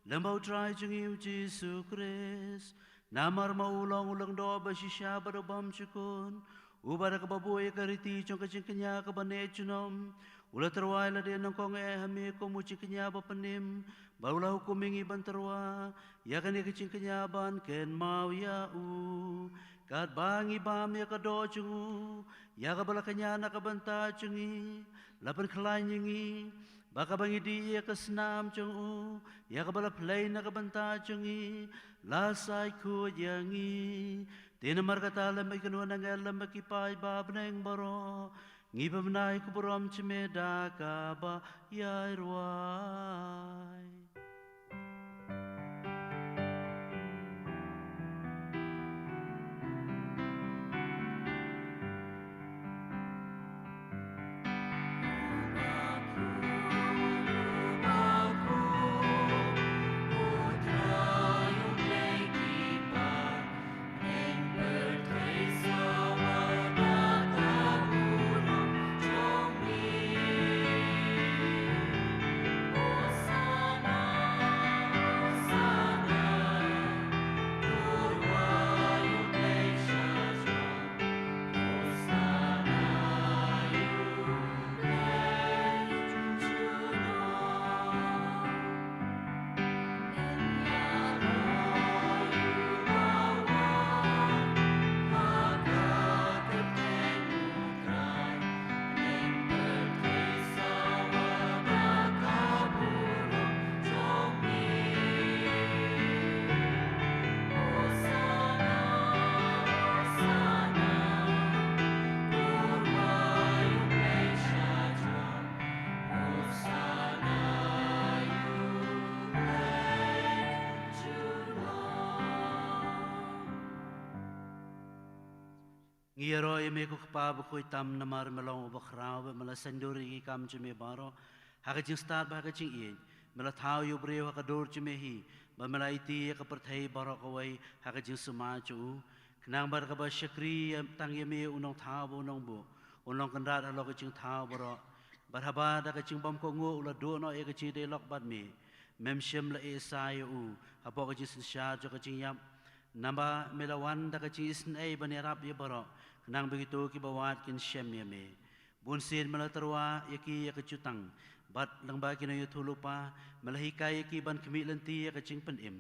lem bad U Trai jong ngi U Jisu Khrist. Namar ma u long u lyngdoh ba shisha bad u bymjukut, uba da kaba buh ïa ka riti jong ka jingkñia kaba neh junom u la tyrwa ïa lade nyngkong eh ha me kum u jingkñia ba pynim, bad u la hukum ïa ngi ban tyrwa ïa kane ka jingkñia ban kynmaw ïa u. Katba ngi bam ïa ka doh jong u, ïa kaba la kñia na ka bynta jong ngi, la pynkhlaiñ ïa ngi, ba kaba ngi dih ïa ka snam jong u, ïa kaba la pynleit na ka bynta jong ngi, la sait khuid ïa ngi. Te namar kata lem bad ki kynhun angel lem bad ki paid ba bneng baroh, ngi pynbna ïa ka burom jong me da kaba ïai rwai. Ngi ïaroh ïa me ko Kpa bakhuid tam namar me long uba khraw bad me la saiñdur ïa ki kam jong me baroh ha ka jingstad bad ha ka jingïeit. Me la thaw ïa u briew ha ka dur jong me hi bad me la aiti ïa ka pyrthei baroh kawei ha ka jingsumar jong u. Khnang ba da kaba shakri tang ïa me u nongthaw bad u nongbuh un long kynrad halor ka jingthaw baroh. Bad haba da ka jingbymkohnguh u la duh noh ïa ka jingïadei lok bad me, mem shym la ïehsai ïa u hapoh ka jingsynshar jong ka jingïap. Naba me la wan da ka jingisynei ban ïarap ïa baroh, khnang ba kito kiba wad kin shem ïa me. Bunsien me la tyrwa ïa ki ïa ka jutang, bad lyngba ki nongïathuhlypa me la hikai ïa ki ban khmih lynti ïa ka jingpynim.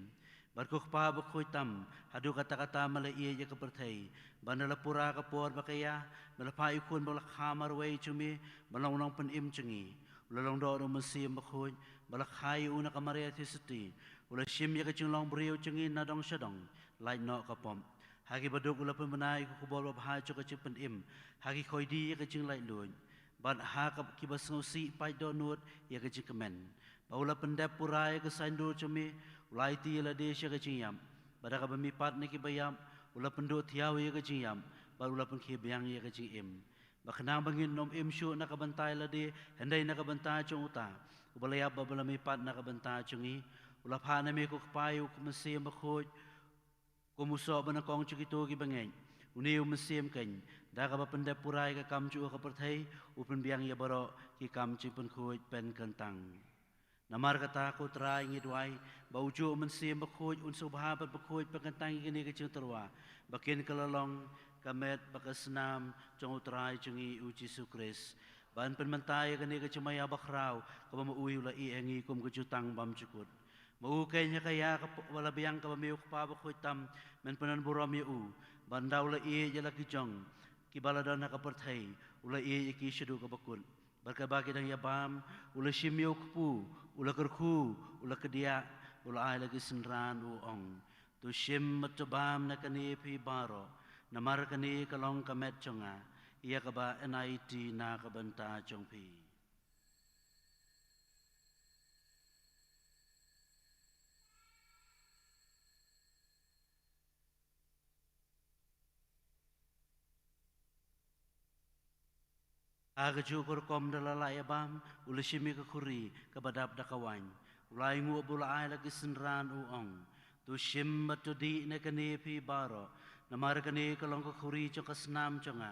Bad ko Kpa bakhuid tam, haduh katta katta me la ïeit ïa ka pyrthei, bad ynda la pura ka por bad ka ïa, me la phah ïa u Khun ba la kha marwei jong me ban long u Nongpynim jong ngi. U la long doh da u Mynsiem Bakhuid, ba la kha ïa u na ka Maria Theisotti. U la shim ïa ka jinglong briew jong ngi na dong sha dong, lait noh ka pop. Ha ki baduk u la pynbna ïa ka khubor babha jong ka jingpynim ha ki khyllipmat ïa ka jinglaitluid. Bad ha ka kiba sngewsih pait dohnud ïa ka jingkmen. Ba u la pyndep pura ïa ka saiñdur jong me, u la aiti ïa lade sha ka jingïap. Bad da kaba mihpat na kiba ïap, u la pynduh thiaw ïa ka jingïap, bad u la pynkhie biang ïa ka jingim. Ba khnang ba ngin ym im shuh na ka bynta ïa lade, hynrei na ka bynta jong uta uba la ïap bad ba la mihpat na ka bynta jong ngi. U la phah na me ko Kpa ïa u Mynsiem Bakhuid, kum u soh banyngkong jong kito kiba ngeit. Une u Mynsiem keiñ, da kaba pyndep pura ïa ka kam jong u ha ka pyrthei, u pynbiang ïa baroh ki kam jingpynkhuid pynkyntang. Namar kata ko Trai ngi duwai, ba u juh u Mynsiem Bakhuid un sngewbha bad bakhuid pynkyntang ïa kine ki jingtyrwa, ba kin kylla long ka met bad ka snam jong u Trai jong ngi u Jisu Khrist. Ban pynmynta ïa kane ka jingmaïa bakhraw kaba ma u u la ïeh ha ngi kum ka jutang bymjukut. Ma u keiñ ha ka ïa kaba la biang kaba me u Kpa bakhuid tam men pyndonburom ïa u. Ba ynda u la ïeit ïa la ki jong kiba la don ha ka pyrthei, u la ïeit ïa ki shaduh kaba kut. Bad katba ki dang ïa bam, u la shim ïa u kpu, u la kyrkhu, u la kdiah, u la ai la ki synran u ong: To shim bad to bam na kane phi baroh, namar kane ka long ka met jong nga, ïa kaba yn aiti na ka bynta jong phi. Ha kajuh ka rukom da la lah ïa bam, u la shim ïa ka khuri kaba dap da ka waiñ, u la ainguh bad u la ai la ki synran u ong: To shim bad to dih na kane phi baroh, namar kane ka long ka khuri jong ka snam jong nga,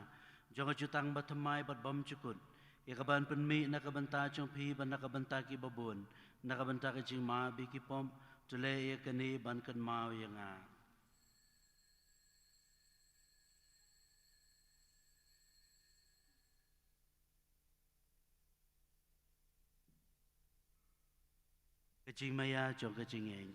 jong ka jutang bathymmai bad bymjukut, ïa kaba yn pynmih na ka bynta jong phi bad na ka bynta kiba bun, na ka bynta ka jingma bad ki pop. To leh ïa kane ban kynmaw ïa nga. Ka jingmaïa jong ka jingïeit.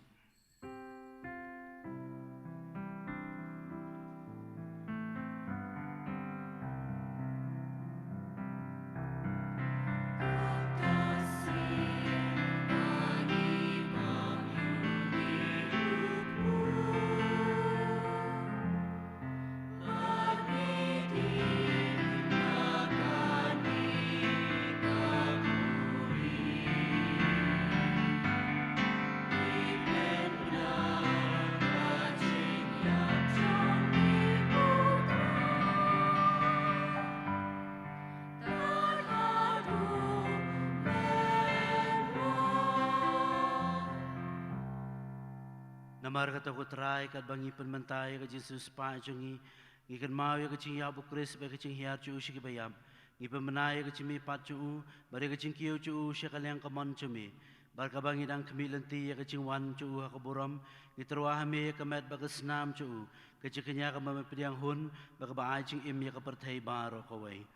Namar kata ko Trai, katba ngi pynmynta ïa ka jingsiewspah jong ngi, ngi kynmaw ïa ka jingïap u Khrist bad ka jinghiar jong u sha ki baïap. Ngi pynbna ïa ka jingmihpat jong u bad ïa ka jingkiew jong u sha ka liang kamon jong me. Bad kaba ngi dang khmih lynti ïa ka jingwan jong u ha ka burom, ngi tyrwa ha me ïa ka met bad ka snam jong u, ka jingkñia kaba me pdiang hun bad kaba ai jingim ïa ka pyrthei baroh kawei.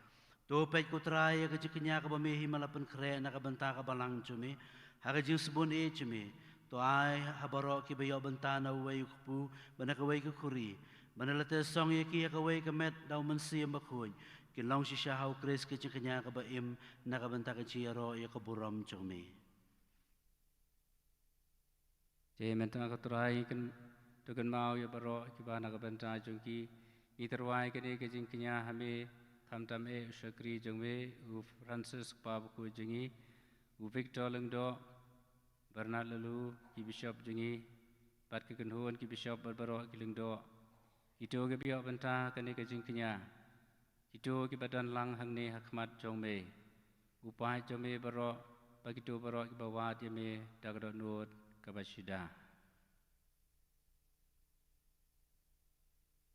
To peit ko Trai ïa ka jingkñia kaba me hi me la pynkhreh na ka bynta ka balang jong me ha ka jingsbun ïeit jong me. To ai ha baroh kiba ïoh bynta na uwei u kpu bad na kawei ka khuri, ba na lade song ïa ki ha kawei ka met da u Mynsiem Bakhuid, kin long shisha ha u Khrist ka jingkñia kaba im na ka bynta ka jingïaroh ïa ka burom jong me. Te mynta ko Trai, ngi kyn, to kynmaw ïa baroh kiba na ka bynta jong ki. Ngi tyrwa ïa kane ka jingkñia ha me, khamtam eh u shakri jong me u Francis, kpa bakhuid jong ngi, u Victor Lyngdoh, Bernard Laloo, ki bishop jong ngi, bad ki kynhun ki bishop bad baroh ki lyngdoh, kito kiba ïoh bynta ha kane ka jingkñia, kito kiba don lang hangne ha khmat jong me. U paid jong me baroh, bad kito baroh kiba wad ïa me da ka dohnud kaba shisha.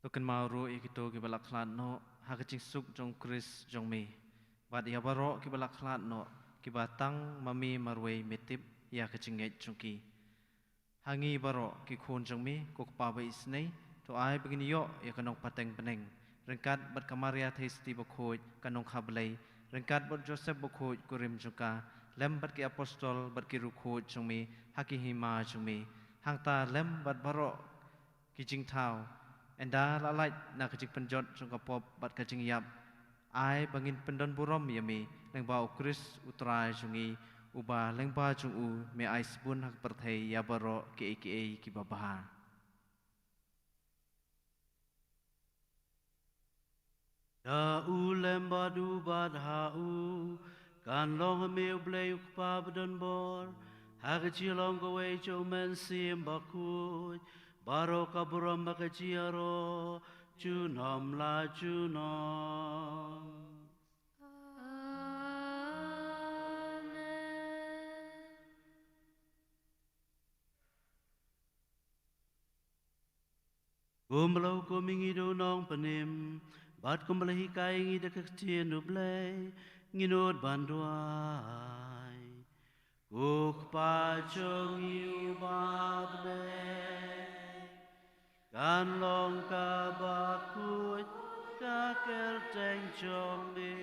To kynmaw ruh ïa kito kiba la khlad noh ha ka jingsuk jong u Khrist jong me. Bad ïa baroh kiba la khlad noh, kiba tang ma me marwei me tip ïa ka jingngeit jong ki. Ha ngi baroh ki khun jong me, ko Kpa ba isynei, to ai ba ngin ïoh ïa ka nongpateng bneng ryngkat bad ka Maria Theisotti Bakhuid, ka nongkha Blei, ryngkat bad Joseph Bakhuid, kurim jong ka, lem bad ki apostol bad ki riewkhuid jong me ha ki hima jong me, hangta lem bad baroh ki jingthaw. Ynda la lait na ka jingpynjot jong ka pop bad ka jingïap, ai ba ngin pyndon burom ïa me lyngba u Khrist u Trai jong ngi, uba lyngba jong u me ai sbun ha ka pyrthei ïa baroh kiei kiei kiba bha. Da u lem bad u bad ha u, kan long ha me u Blei u Kpa badonbor, ha ka jinglong kawei jong u Mynsiem Bakhuid, baroh ka burom bad ka jingïaroh junom la junom. Amen. Kumba la hukum ïa ngi da u Nongpynim, bad kumba la hikai ïa ngi da ka ktien u Blei, ngin nud ban duwai. Ko Kpa jong ngi uba ha bneng, kan long kaba khuid ka kyrteng jong me.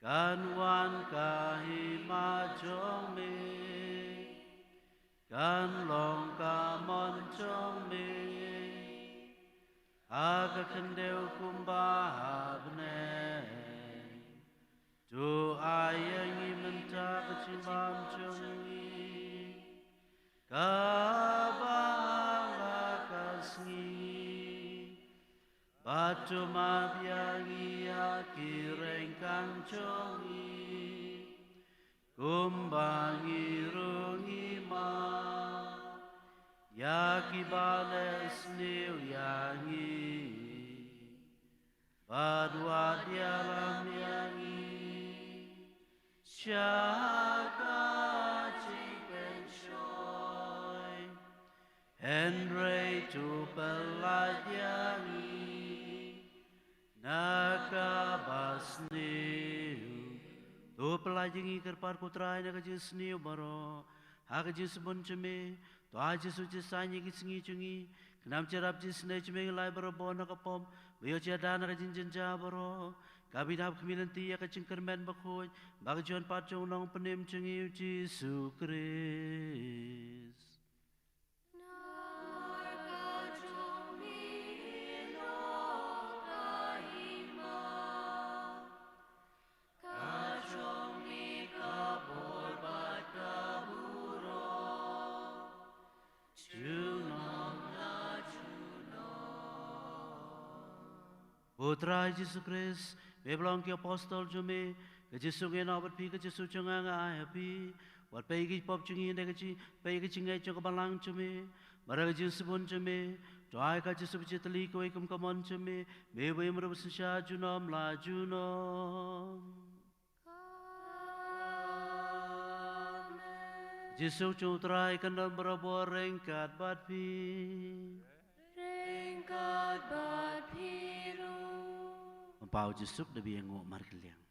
Kan wan ka hima jong me, kan long ka mon jong me ha ka khyndew kumba ha bneng. To ai ïa ngi mynta ka jingbam jong ngi kaba ha la ka sngi. Bad to map ïa ngi ha ki ryngkang jong ngi, kumba ngi ruh ngi map ïa kiba leh sniew ïa ngi. Bad wat ïalam ïa ngi sha ka jingpynshoi, hynrei to pyllait ïa ngi na kaba sniew. To pyllait ïa ngi kyrpad ko Trai na ka jingsniew baroh, ha ka jingsbun jong me. To ai Jisu jingsain ïa ki sngi jong ngi. Khnang ba jingïarap jingsnei jong me ngi la ai barabor na ka pop, ba ïoh jingïada na ka jingjynjar baroh, kaba ngi hap khmih lynti ïa ka jingkyrmen bakhuid ba ka jingwan pat jong u Nongpynim jong ngi u Jisu Khrist. Namar ka jong me long ka hima, ka jong me ka bor bad ka burom, junom la junom. Ko Trai Jisu Khrist, me ba la ong ki apostol jong me, ka Jisu ngi ïehnoh bad phi, ka Jisu jong nga nga ai ha phi. Wat peit ïa ki pop jong ngi, hynrei ka jing, peit ïa ka jingngeit jong ka balang jong me. Bad da ka jingsbun jong me, to ai ka Jisu ba jylliew kawei kum ka mon jong me, me ba im ruh ba synshar junom la junom. Amen. Jisu jong U Trai kan don barabor ryngkat bad phi. Ryngkat bad phi ruh. Ym pau Jisu da biang u markylliang.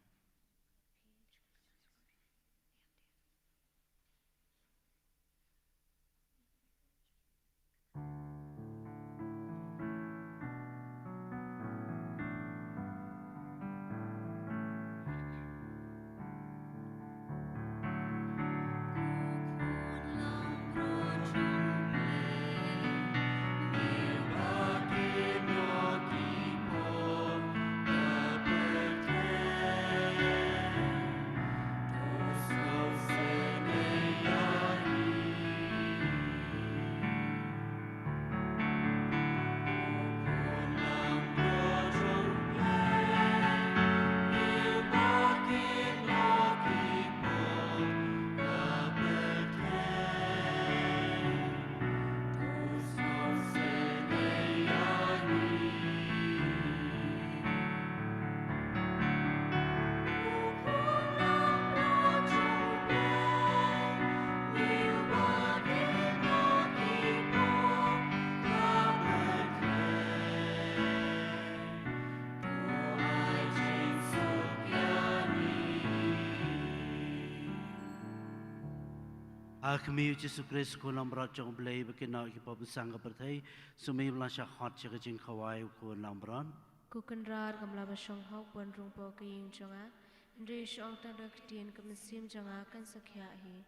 A Kmie U Jisu Khrist, Khun langbrot jong U Blei, ba kynnoh ïa ki pop basan ka pyrthei, sumar ïa la shah hot sha ka jingkhawai U Khun langbrot. Ko Kynrad, kam lah ban shong hok ban rung hapoh ka ïing jong nga, hynrei shu ong tang da ka ktien, ka mynsiem jong nga kan sa khiah hi.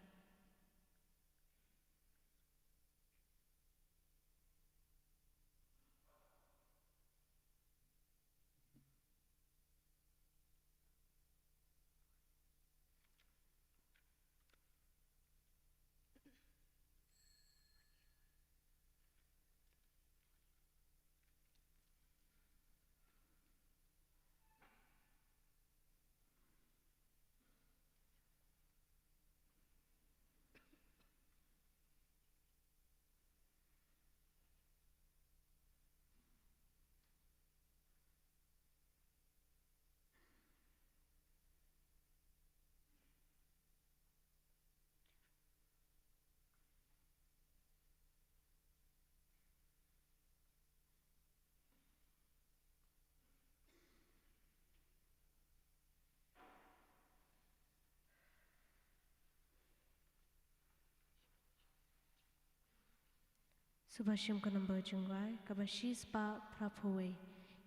Sngewbha shim ka number jingduwai kaba shispah phraphew wei,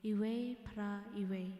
iwei phra iwei.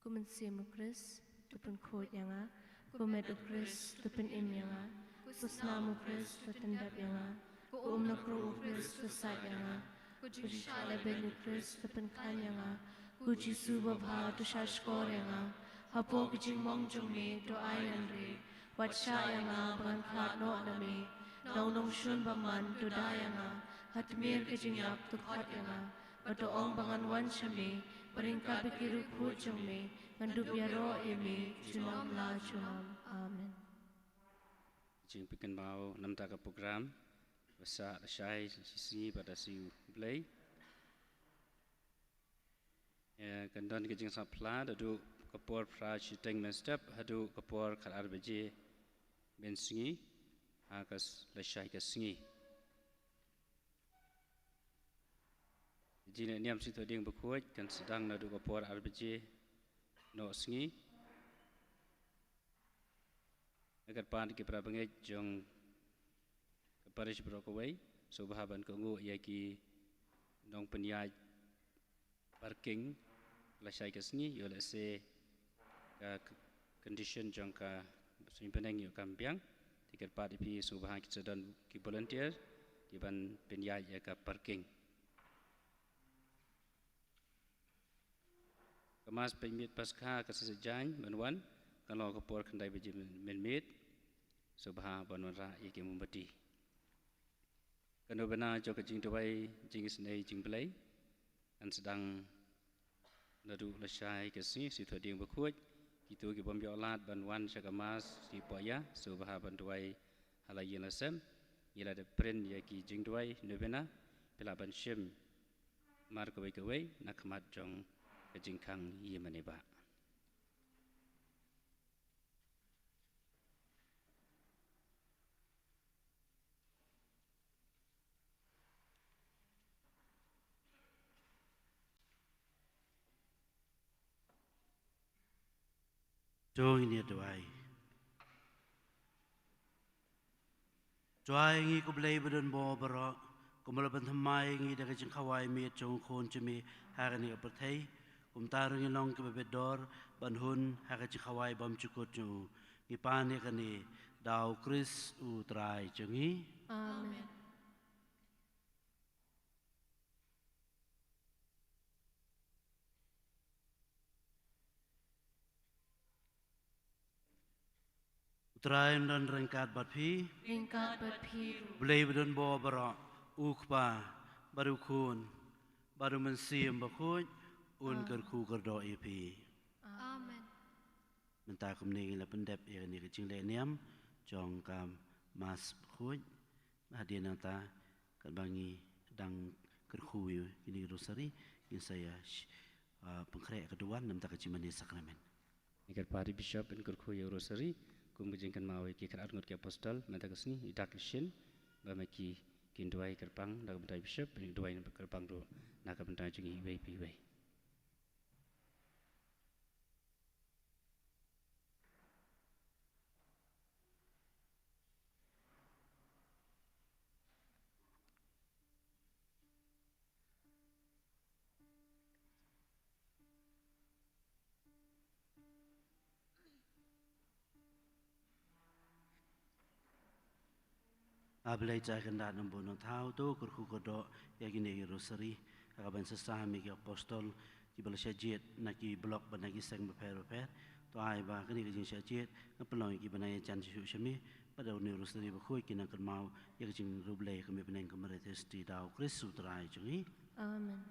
Ko Mynsiem u Khrist, to pynkhuid ïa nga. Ko met u Khrist, to pynim ïa nga. Ko snam u Khrist, to pyndep ïa nga. Ko um na kruh u Khrist, to sait ïa nga. Ko jingshah lehbeiñ u Khrist, to pynkhlaiñ ïa nga. Ko Jisu babha, to shahshkor ïa nga. Hapoh ka jingmong jong me, to ai ngan ri. Wat shah ïa nga ba ngan khlad noh na me. Na u nongshun bymman, to da ïa nga. Ha tmier ka jingïap, to khot ïa nga. Bad to ong ba ngan wan sha me, bad ryngkat bad ki riewkhuid jong me, ngan dup ïaroh ïa me, junom la junom. Amen. Jingpynkynmaw namar ka program, ba sah lashai shi sngi bad da siew Blei. Ïa, kan don ka jingsaphla, naduh ka por phra shiteng mynstep, haduh ka por khatar baje mynsngi, ha ka s-, lashai ka sngi. Jingniam Sngewthuh Dieng Bakhuid kan sdang naduh ka por ar baje noh sngi. Nga kyrpad ki para bangeit jong ka parish baroh kawei, sngewbha ban kohnguh ïa ki nongpynïaid parking lashai ka sngi, ïoh lehse ka k-, condition jong ka suiñ bneng ïoh kam biang, te kyrpad ïa phi sngewbha ki sa don ki volunteer, ki ban pynïaid ïa ka parking. Ka Mass pynmiet Paskha ka sa sdang ban wan, kan long ka por khyndai baje mynmiet, sngewbha ban wanrah ïa ki mombati. Ka novena jong ka jingduwai jingisynei jong U Blei, kan sdang naduh lashai ka sngi, Sngewthuh Dieng Bakhuid, kito ki bym ïoh lad ban wan sha ka Mass, ki poh ïa, sngewbha ban duwai ha la ïing la sem, ngi la dep print ïa ki jingduwai novena, phi lah ban shim mar kawei kawei, na khmat jong ka jingkhang ïingmane bah. To ngin ïa duwai. Duwai ngi ko Blei ba don bor baroh, kumba la pynthymmai ngi da ka jingkhawai miet jong u Khun jong me ha kane ka pyrthei, kumta ruh ngin long kiba bit dor ban hun ha ka jingkhawai bymjukut jong u. Ngi pan ïa kane da u Khrist u Trai jong ngi. Amen. U Trai un don ryngkat bad phi. Ryngkat bad phi ruh. Blei ba don bor baroh, u Kpa, bad u Khun, bad u Mynsiem Bakhuid, un kyrkhu kyrdoh ïa phi. Amen. Mynta kumne ngi la pyndep ïa kane ka jingleh niam jong ka Mass Bakhuid. Hadien nangta katba ngi dang kyrkhu ïa kine ki rosary, ngin sa ïa sh-, ah, pynkhreh ka duwan namar ka jingmane sakramen. Ngi kyrpad ïa u Bishop ban kyrkhu ïa u rosary kum ka jingkynmaw ïa ki khatar ngut ki apostol mynta ka sngi, i dak i shin, ba ma ki kin duwai kyrpang na ka bynta u Bishop, ban duwai kyrpang ruh na ka bynta jong ngi iwei pa iwei. A Blei jai kyndat nongbuh nongthaw, to kyrkhu kyrdoh ïa kine ki rosary ha ka ban sa sam ïa ki apostol kiba la shah jied na ki block bad na ki seng bapher bapher. To ai ba kane ka jingshah jied kan pynlong ïa ki ban nang ïajan shuh sha me, bad da une u rosary bakhuid kin nang kynmaw ïa ka jingriewblei ka mih bneng ka Maria Theisotti da u Khrist u Trai jong ngi. Amen.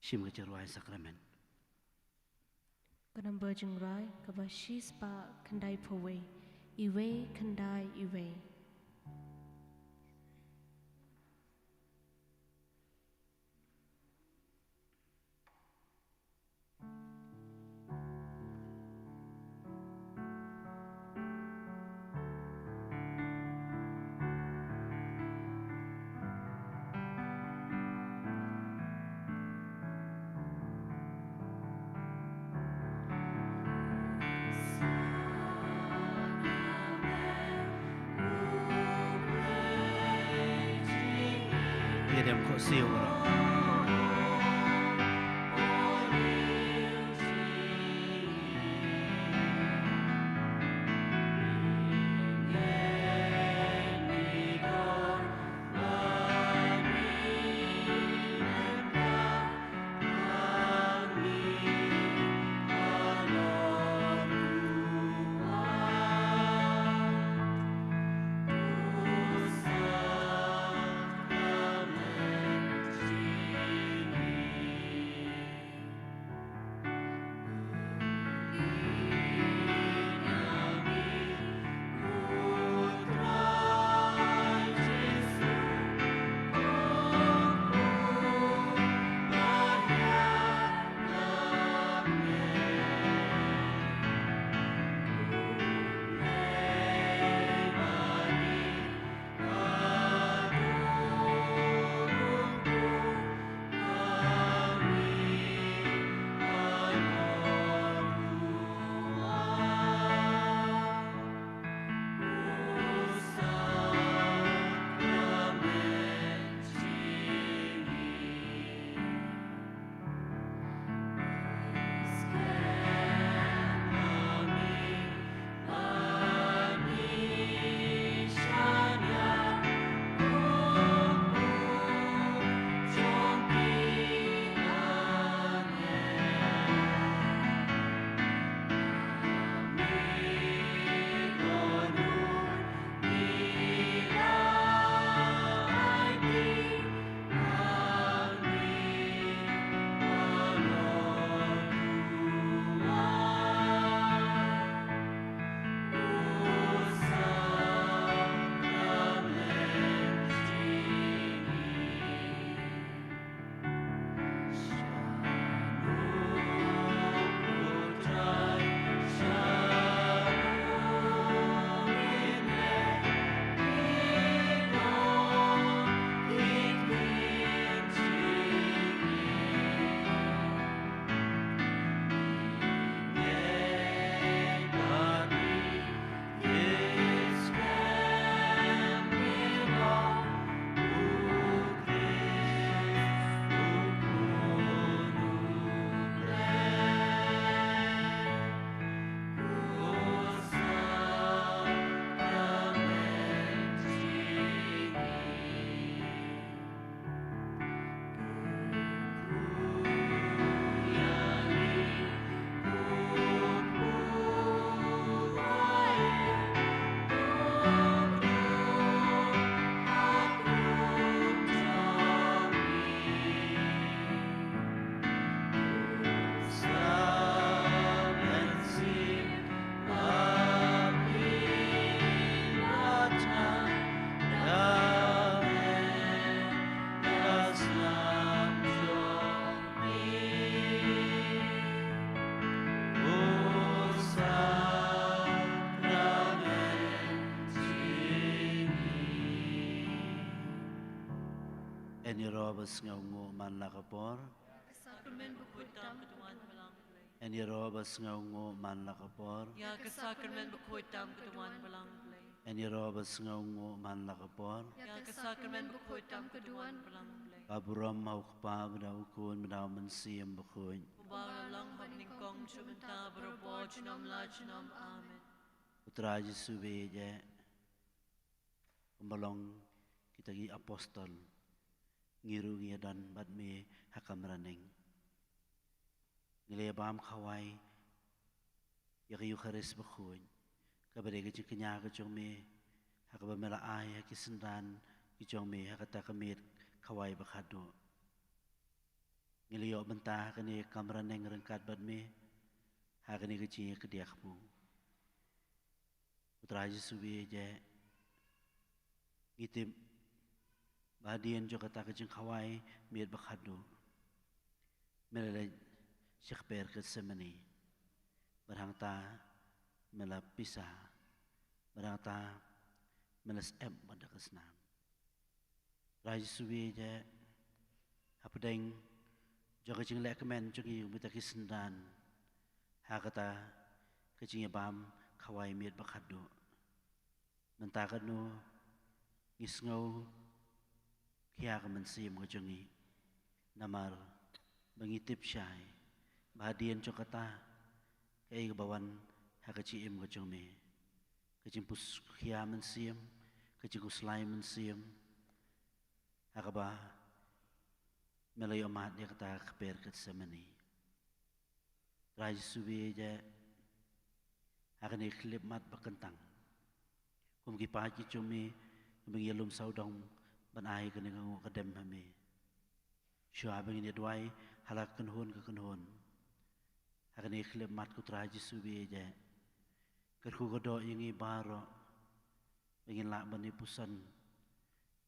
Shim ka jingrwai sakramen. Ka nombar jingrwai kaba shispah khyndaiphew wei, iwei khyndai iwei. Ïa dem khohsiew baroh. Ïa ngi ruh ba sngewnguh man la ka por. Ka sakramen bakhuid tam ka duwan balang Blei. Ïa ngi ruh ba sngewnguh man la ka por. Ïa ka sakramen bakhuid tam ka duwan balang Blei. Ïa ngi ruh ba sngewnguh man la ka por. Ïa ka sakramen bakhuid tam ka duwan balang Blei. Ka burom ha u Kpa bad ha u Khun bad ha u Mynsiem Bakhuid. Uba la long ha banyngkong jong mynta bad u bor junom la junom. Amen. U Trai Jisu ba ïeit, kumba long kita ki apostol, ngi ruh ngi ïadon bad me ha ka mrad neng. Ngi la ïa bam khawai ïa ka Ïukharist bakhuid, kaba dei ka jingkñia ka jong me, ha kaba me la ai ha ki synran ki jong me ha kata ka miet khawai ba khatduh. Ngi la ïoh bynta ha kane ka kamra neng ryngkat bad me ha kane ka jingïakynduh kpu. Ko Trai Jisu, ïa jeh ngi tip ba hadien jong kata ka jingkhawai miet ba khadduh, me la leit sha kper Gethsemane, bad hangta me la pisa, bad hangta me la syep bad da ka snam. Trai Jisu, ïa jeh hapdeng jong ka jingleh kmen jong ngi kum kita ki synran ha kata ka jingïabam khawai miet ba khadduh, mynta katno ngi sngew khia ka mynsiem ka jong ngi? Namar ba ngi tip shai ba hadien jong kata, kaei kaba wan ha ka jingim ka jong me? Ka jingpus khia mynsiem, ka jingkhuslai mynsiem, ha kaba me la ïoh mad ïa kata ka kper Gethsemane. Trai Jisu, ïa jeh ha kane ka khyllipmat ba kyntang, kum ki paid ki jong me, ba ngi ïalum sawdong ban ai kane ka nguh ka dem ha me. Shuwa ba ngin ïa duwai ha la ka kynhun ka kynhun ha kane ka khyllipmat, ko Trai Jisu, ïa jeh kyrkhu ka doh ïa ngi baroh ba ngin lah ban ïa puson,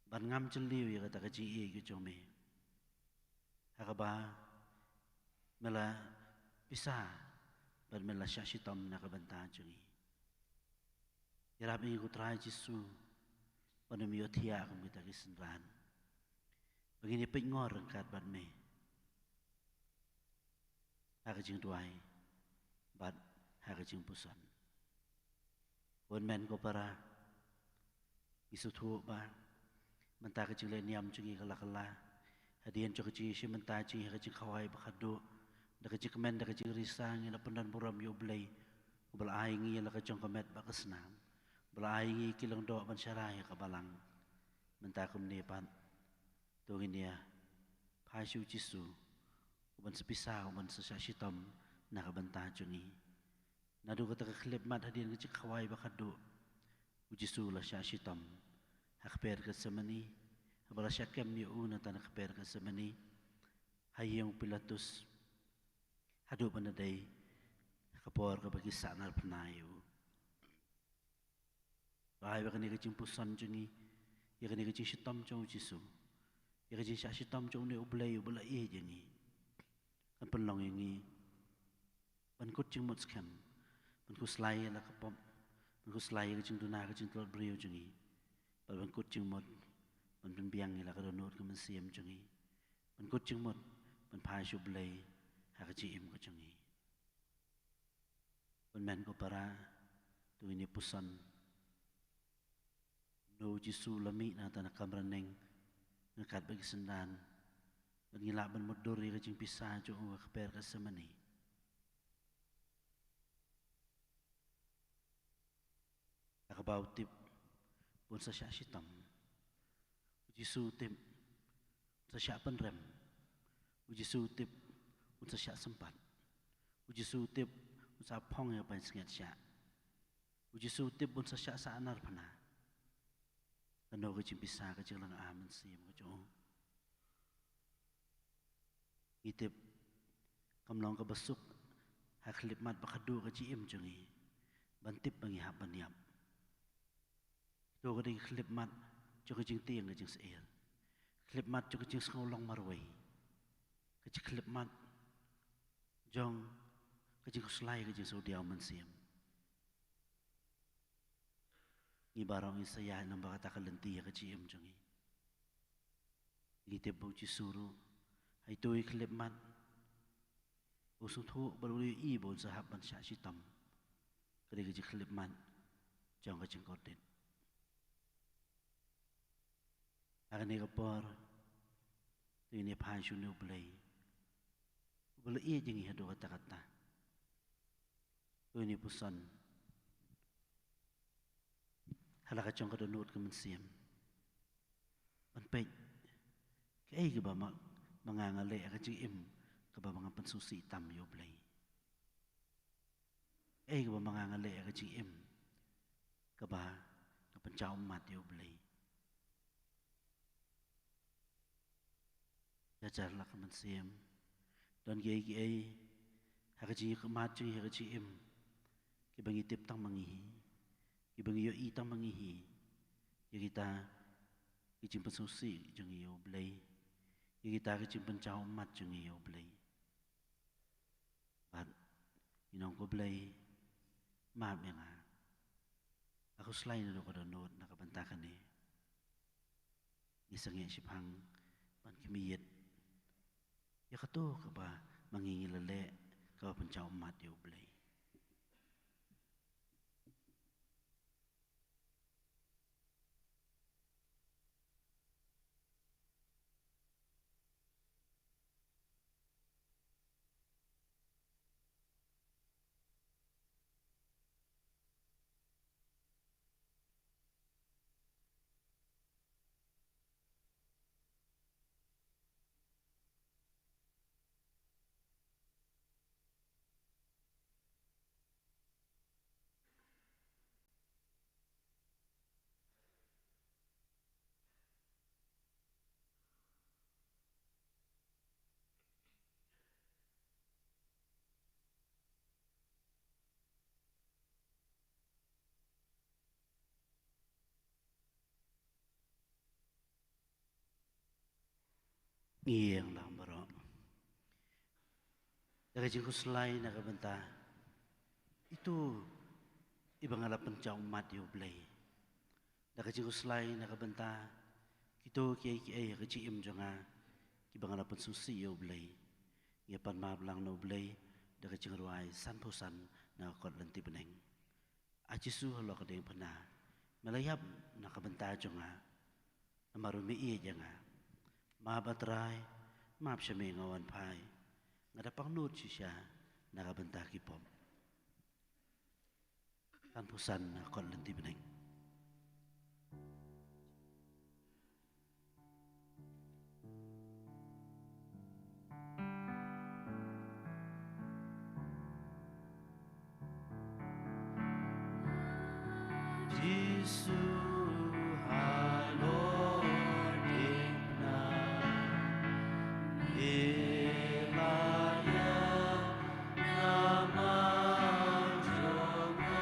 ban ngam jylliew ïa kata ka jingïeit ka jong me, ha kaba me la pisa bad me la shah shitom na ka bynta jong ngi. Ïarap ïa ngi, ko Trai Jisu, ban ym ïohthiah kum kita ki synran, ba ngin ïa peit ngor ryngkat bad me ha ka jingduwai bad ha ka jingpuson. Ko hynmen ko para, ngi sngewthuh ba mynta ka jingleh niam jong ngi ka la kylla. Hadien jong ka jingïashim bynta jong ngi ha ka jingkhawai ba khadduh, da ka jingkmen, da ka jingrisa, ngi la pyndonburom ïa U Blei uba la ai ngi la ka jong ka met bad ka snam, uba la ai ngi ki lyngdoh ban sharai ha ka balang. Mynta kumne pat, to ngin ïa phai sha U Jisu, uban sa pisa, uban sa shah shitom na ka bynta jong ngi. Naduh kata ka khyllipmat hadien ka jingkhawai ba khadduh, U Jisu u la shah shitom ha kper Gethsemane. Haba la shah kem ïa u na kata ka kper Gethsemane, ha ïing u Pilatus, haduh ban da dei ka por kaba ki sahnarphna ïa u. Ba ai ba kane ka jingpuson jong ngi, ïa kane ka jingshitom jong U Jisu, ïa ka jingshah shitom jong une U Blei uba la ïeit ïa ngi, kan pynlong ïa ngi ban kut jingmut skhem, ban khuslai ïa la ka pop, ban khuslai ïa ka jingduna ka jingtlot briew jong ngi, bad ban kut jingmut ban pynbiang ïa la ka dohnud ka mynsiem jong ngi, ban kut jingmut ban phai sha U Blei ha ka jingim ka jong ngi. Ko hynmen ko para, to ngin ïa puson. Kumno U Jisu u la mih na kata ka kamra neng ryngkat bad ki synran, bad ngi lah ban mutdur ïa ka jingpisa jong u ha ka kper Gethsemane, ha kaba u tip ba un sa shah shitom. U Jisu u tip un sa shah pynrem. U Jisu u tip un sa shah sympat. U Jisu u tip un sa phong ïa ka pansngiat shah. U Jisu u tip un sa shah sahnarphna. Kano ka jingpisa ka jinglyngngoh mynsiem ka jong u? Ngi tip kam long kaba suk ha ka khyllipmat ba khadduh ka jingim jong ngi ban tip ba ngi hap ban ïap. Kato ka dei ka khyllipmat jong ka jingtieng ka jingsheptieng, khyllipmat jong ka jingsngew long marwei, ka jingkhyllipmat jong ka jingkhuslai ka jingsngewdiaw mynsiem. Ngi baroh ngi sa ïaid lyngba kata ka lynti ha ka jingim jong ngi. Ngi tip ba U Jisu ruh ha ito i khyllipmat u sngewthuh bad u ïohi ba un sa hap ban shah shitom. Ka dei ka jingkhyllipmat jong ka jingkordit. Ha kane ka por, to ngin ïa phai sha une U Blei uba la ïeit ïa ngi haduh katta katta. To ngin ïa puson ha la ka jong ka dohnud ka mynsiem ban peit, kaei kaba ma, ma nga nga leh ha ka jingim kaba ma nga pynsngewsih tam ïa U Blei? Kaei kaba ma nga nga leh ha ka jingim kaba nga pynjaw ummat ïa U Blei? Jajal la ka mynsiem, Don kiei kiei ha ka jingïakynduh jong ngi ha ka jingim, kiba ngi tip tang ma ngi hi, kiba ngi ïohi tang ma ngi hi, ïa kita ki jingpynsngewsih jong ngi ïa U Blei, ïa kita ki jingpynjaw ummat jong ngi ïa U Blei. Bad ngi ong, ko Blei, map ïa nga. Nga khuslai naduh ka dohnud na ka bynta kane. Ngi sangeh shiphang ban khmih ïa kato kaba ma ngi ngi la leh, kaba pynjaw ummat ïa U Blei. Ïeng lang baroh. Da ka jingkhuslai na ka bynta ito iba nga la pynjaw ummat ïa U Blei. Da ka jingkhuslai na ka bynta kito kiei kiei ha ka jingim jong nga, kiba nga la pynsngewsih ïa U Blei, ngi pan map lang na U Blei da ka jingrwai sanphew san na ka kot lynti bneng. A Jisu halor ka diengphna, me la ïap na ka bynta jong nga, namar ba me ïeit ïa nga. Map, A Trai, map sha me nga wan phai. Nga da pangnud shisha na ka bynta ki pop. Sanphew san na ka kot lynti bneng. Jisu halor diengphna, me la ïap namar jong nga.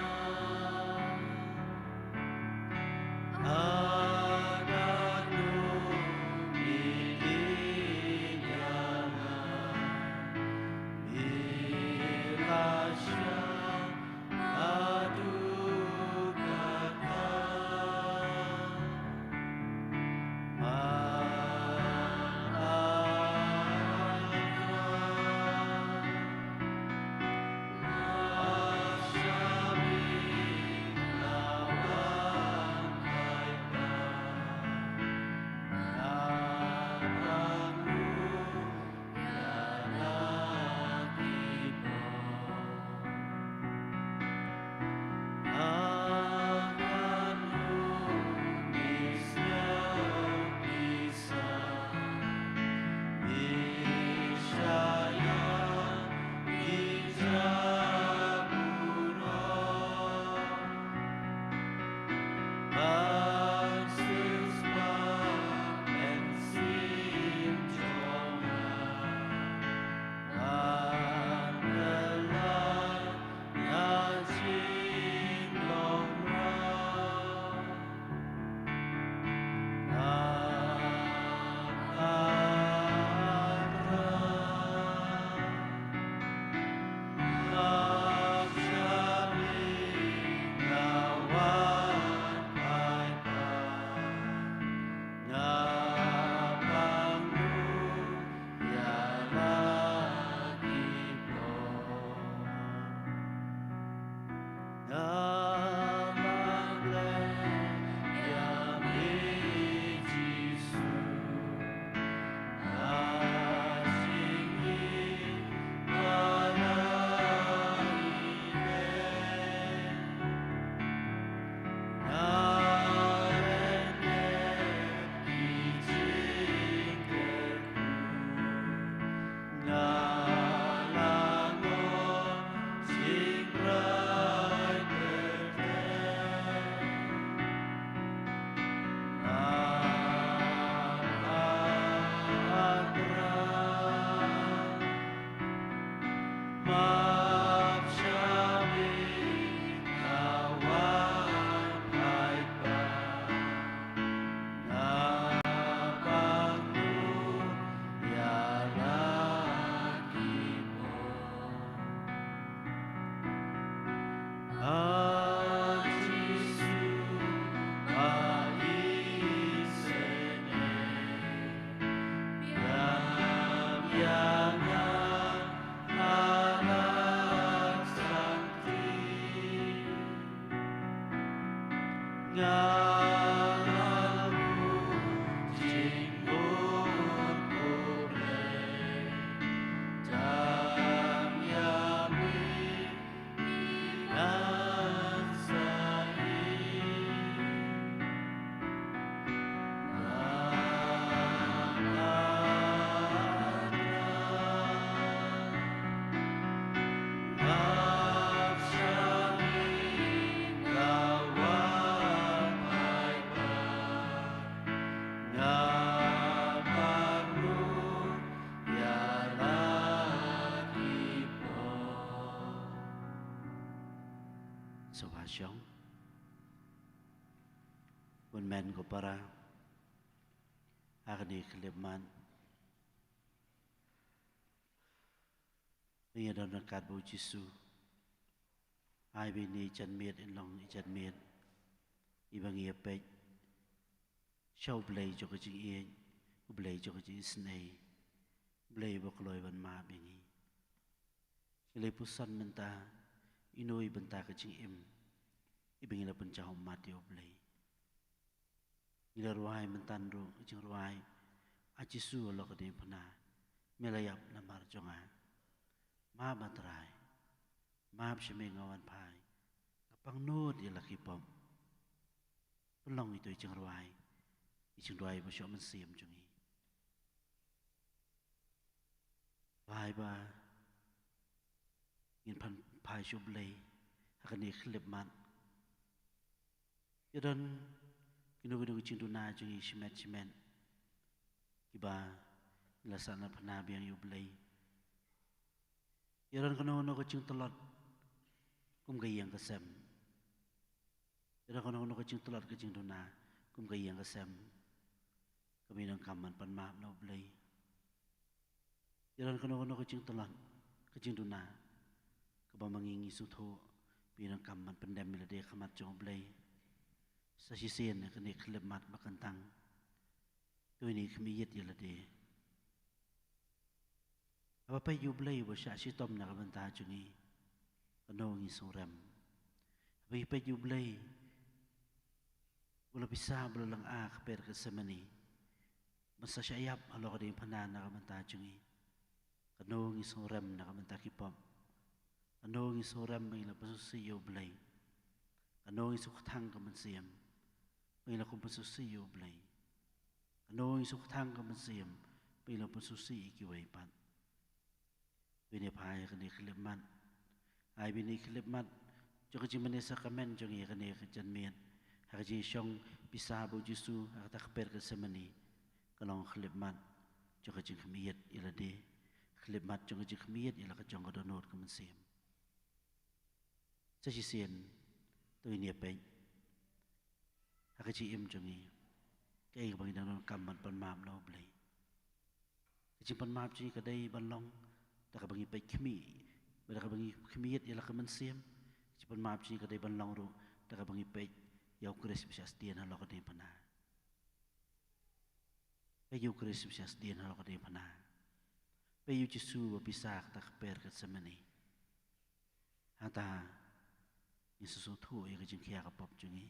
Shong. Bun men ko para. Ha kane ka khyllipmat, ngi ïa don ryngkat bad u Jisu. Ai ba ine i janmiet in long i janmiet iba ngi ïa peit sha U Blei jong ka jingïeit, U Blei jong ka jingisynei, U Blei ba kloi ban map ïa ngi. Ngi la puson mynta ino i bynta ka jingim iba ngi la pynjaw ummat ïa U Blei. Ngi la rwai mynta ruh ka jingrwai: A Jisu halor ka diengphna, me la ïap namar jong nga. Map, A Trai, map sha me nga wan phai, nga pangnud ïa la ki pop. Pynlong ito i jingrwai, i jingrwai ba shoh mynsiem jong ngi. Bye bye. Ngin pan phai sha U Blei ha kane ka khyllipmat. Ïa don kino kino ki jingduna jong ngi shimet shimet kiba ngi la sahnarphna biang ïa U Blei. Ïa don kano kano ka jingtlot kum ka ïing ka sem. Ïa don kano kano ka jingtlot ka jingduna kum ka ïing ka sem, kaba ngi donkam ban pan map na U Blei. Ïa don kano kano ka jingtlot ka jingduna kaba ma ngi ngi sngewthuh ba ngi donkam ban pyndem ïa lade ha khmat jong U Blei. Sa shisien ha kane ka khyllipmat ba kyntang, to ngin khmih ïit ïa lade. Haba peit ïa U Blei uba shah shitom na ka bynta jong ngi, kano ngi sngewrem? Haba ngi peit ïa U Blei uba la pisa, uba la lynga ha ka kper Gethsemane ban sa shah ïap halor ka diengphna na ka bynta jong ngi, kano ngi sngewrem na ka bynta ki pop? Kano ngi sngewrem ba ngi la pynsngewsih ïa U Blei? Kano ngi sngewkthang ka mynsiem ba ngi la kum pynsngewsih ïa U Blei? Kano ngi sngewkthang ka mynsiem ba ngi la pynsngewsih ïa kiwei pat? Ba ngin ïa phai ha kane ka khyllipmat, ai ba ine i khyllipmat jong ka jingmane sakramen jong ngi ha kane ka janmiet, ha ka jingshong pisa bad U Jisu ha kata ka kper Gethsemane, ka long ka khyllipmat jong ka jingkhmih ïit ïa lade, ka khyllipmat jong ka jingkhmih ïit ïa la ka jong ka dohnud ka mynsiem. Sa shisien to ngin ïa peit ha ka jingim jong ngi, kaei kaba ngi dang donkam ban pan map na U Blei. Ka jingpan map jong ngi ka dei ban long da kaba ngi peit khmih, bad da kaba ngi khmih ïit ïa la ka mynsiem. Ka jingpan map jong ngi ka dei ban long ruh da kaba ngi peit ïa U Khrist ba shah sdien halor ka diengphna. Peit ïa U Khrist ba shah sdien halor ka diengphna. Peit ïa U Jisu ba pisa ha kata ka kper Gethsemane. Hangta ngin sa sngewthuh ïa ka jingkhia ka pop jong ngi.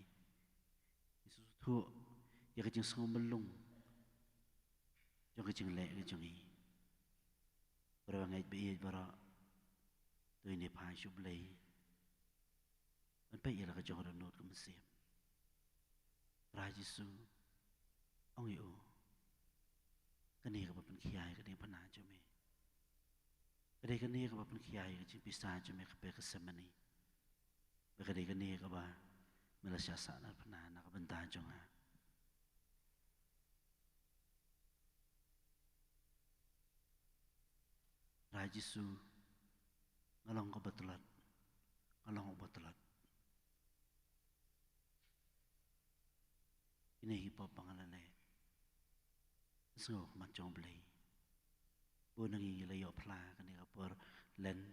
Ngin sa sngewthuh ïa ka jingsngew myllung jong ka jingleh ka jong ngi. Para bangeit ba ïeit baroh, to ngin ïa phai sha U Blei ban peit ïa la ka jong ka dohnud ka mynsiem. Trai Jisu, ong ïa u, kane kaba pynkhia ïa ka diengphna jong me. Ka dei kane kaba pynkhia ïa ka jingpisa jong me ha ka kper Gethsemane. Bad ka dei kane kaba me la shah sahnarphna na ka bynta jong nga. Trai Jisu, nga long kaba tlot, nga long uba tlot. Kine ki pop ba nga la leh, sngew ha khmat jong U Blei. Bun na ngi ngi la ïoh phla kane ka por Lent,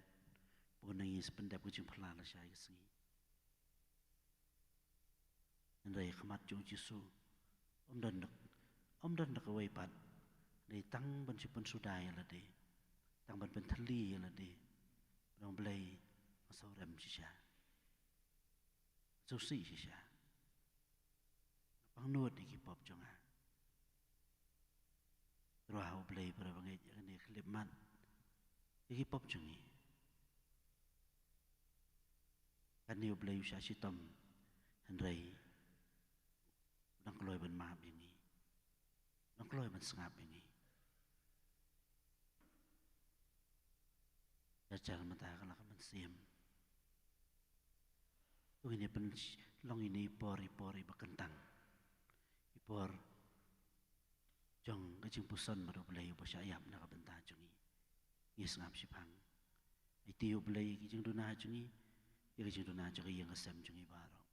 bun na ngi sa pyndep ka jingphla lashai ka sngi. Hynrei ha khmat jong U Jisu, ym don da, ym don da kawei pat, dei tang ban shu pynsuda ïa lade, tang ban pynthylli ïa lade. Ba ong Blei, nga sngewrem shisha, nga sngewsih shisha, nga pangnud ïa ki pop jong nga. Ruh ha U Blei, para bangeit, ïa kane ka khyllipmat, ïa ki pop jong ngi. Kane U Blei u shah shitom, hynrei u dang kloi ban map ïa ngi, u dang kloi ban sngap ïa ngi. Jar jar mynta ka la ka mynsiem. To ngin ïa pynlong ïa ine i por, i por iba kyntang, i por jong ka jingpuson bad U Blei uba shah ïap na ka bynta jong ngi. Ngi sngap shiphang. Aiti U Blei ki jingduna jong ngi, ïa ka jingduna jong ka ïing ka sem jong ngi baroh.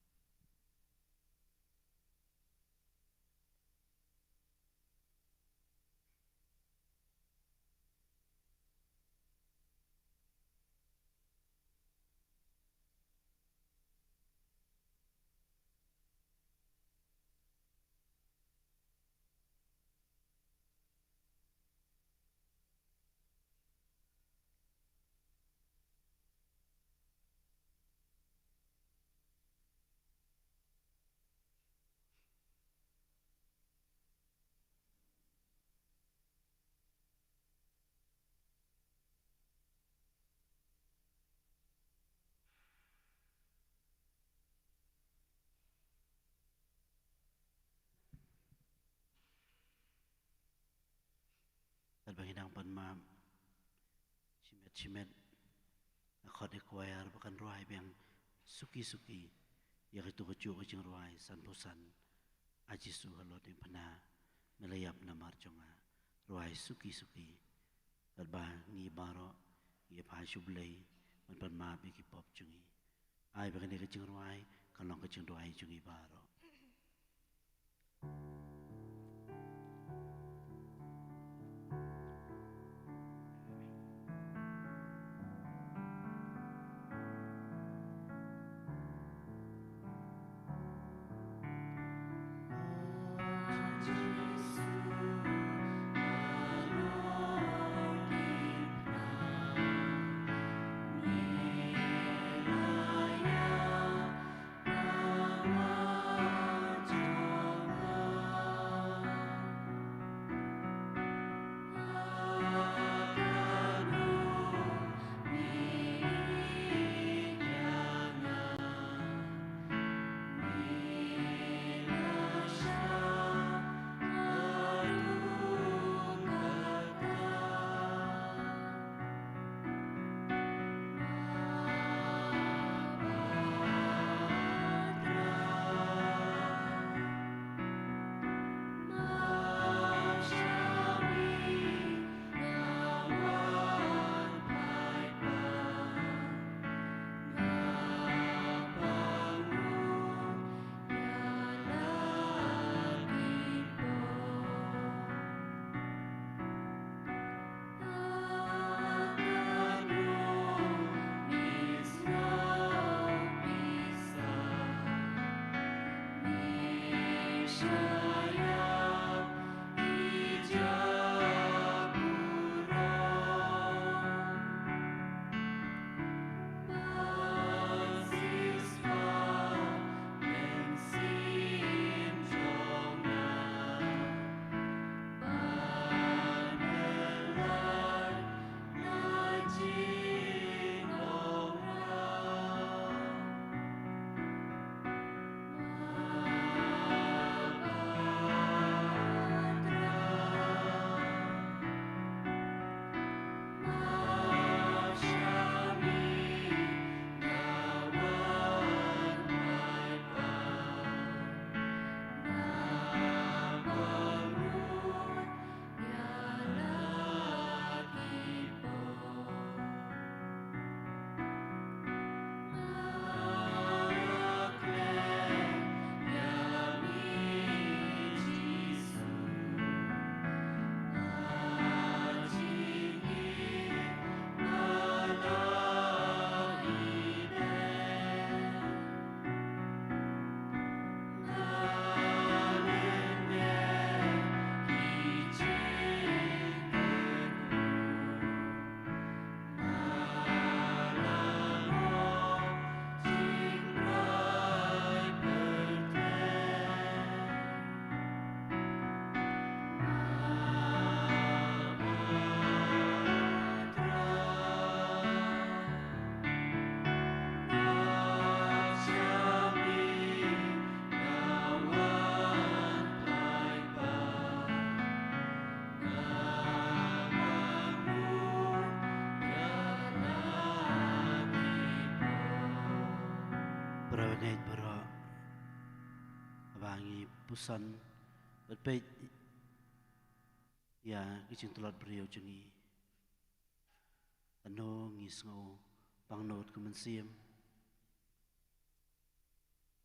Katba ngi dang pan map shimet shimet, nga khot ïa ka choir ba kan rwai biang suki suki ïa kito ka juh ka jingrwai sanphew san. A Jisu halor diengphna, me la ïap namar jong nga. Rwai suki suki. Katba ngi baroh ngi ïa phai sha U Blei ban pan map ïa ki pop jong ngi. Ai ba kane ka jingrwai kan long ka jingrwai jong ngi baroh. Para bangeit baroh, haba ngi puson bad peit ïa ki jingtlot briew jong ngi, kano ngi sngew pangnud ka mynsiem?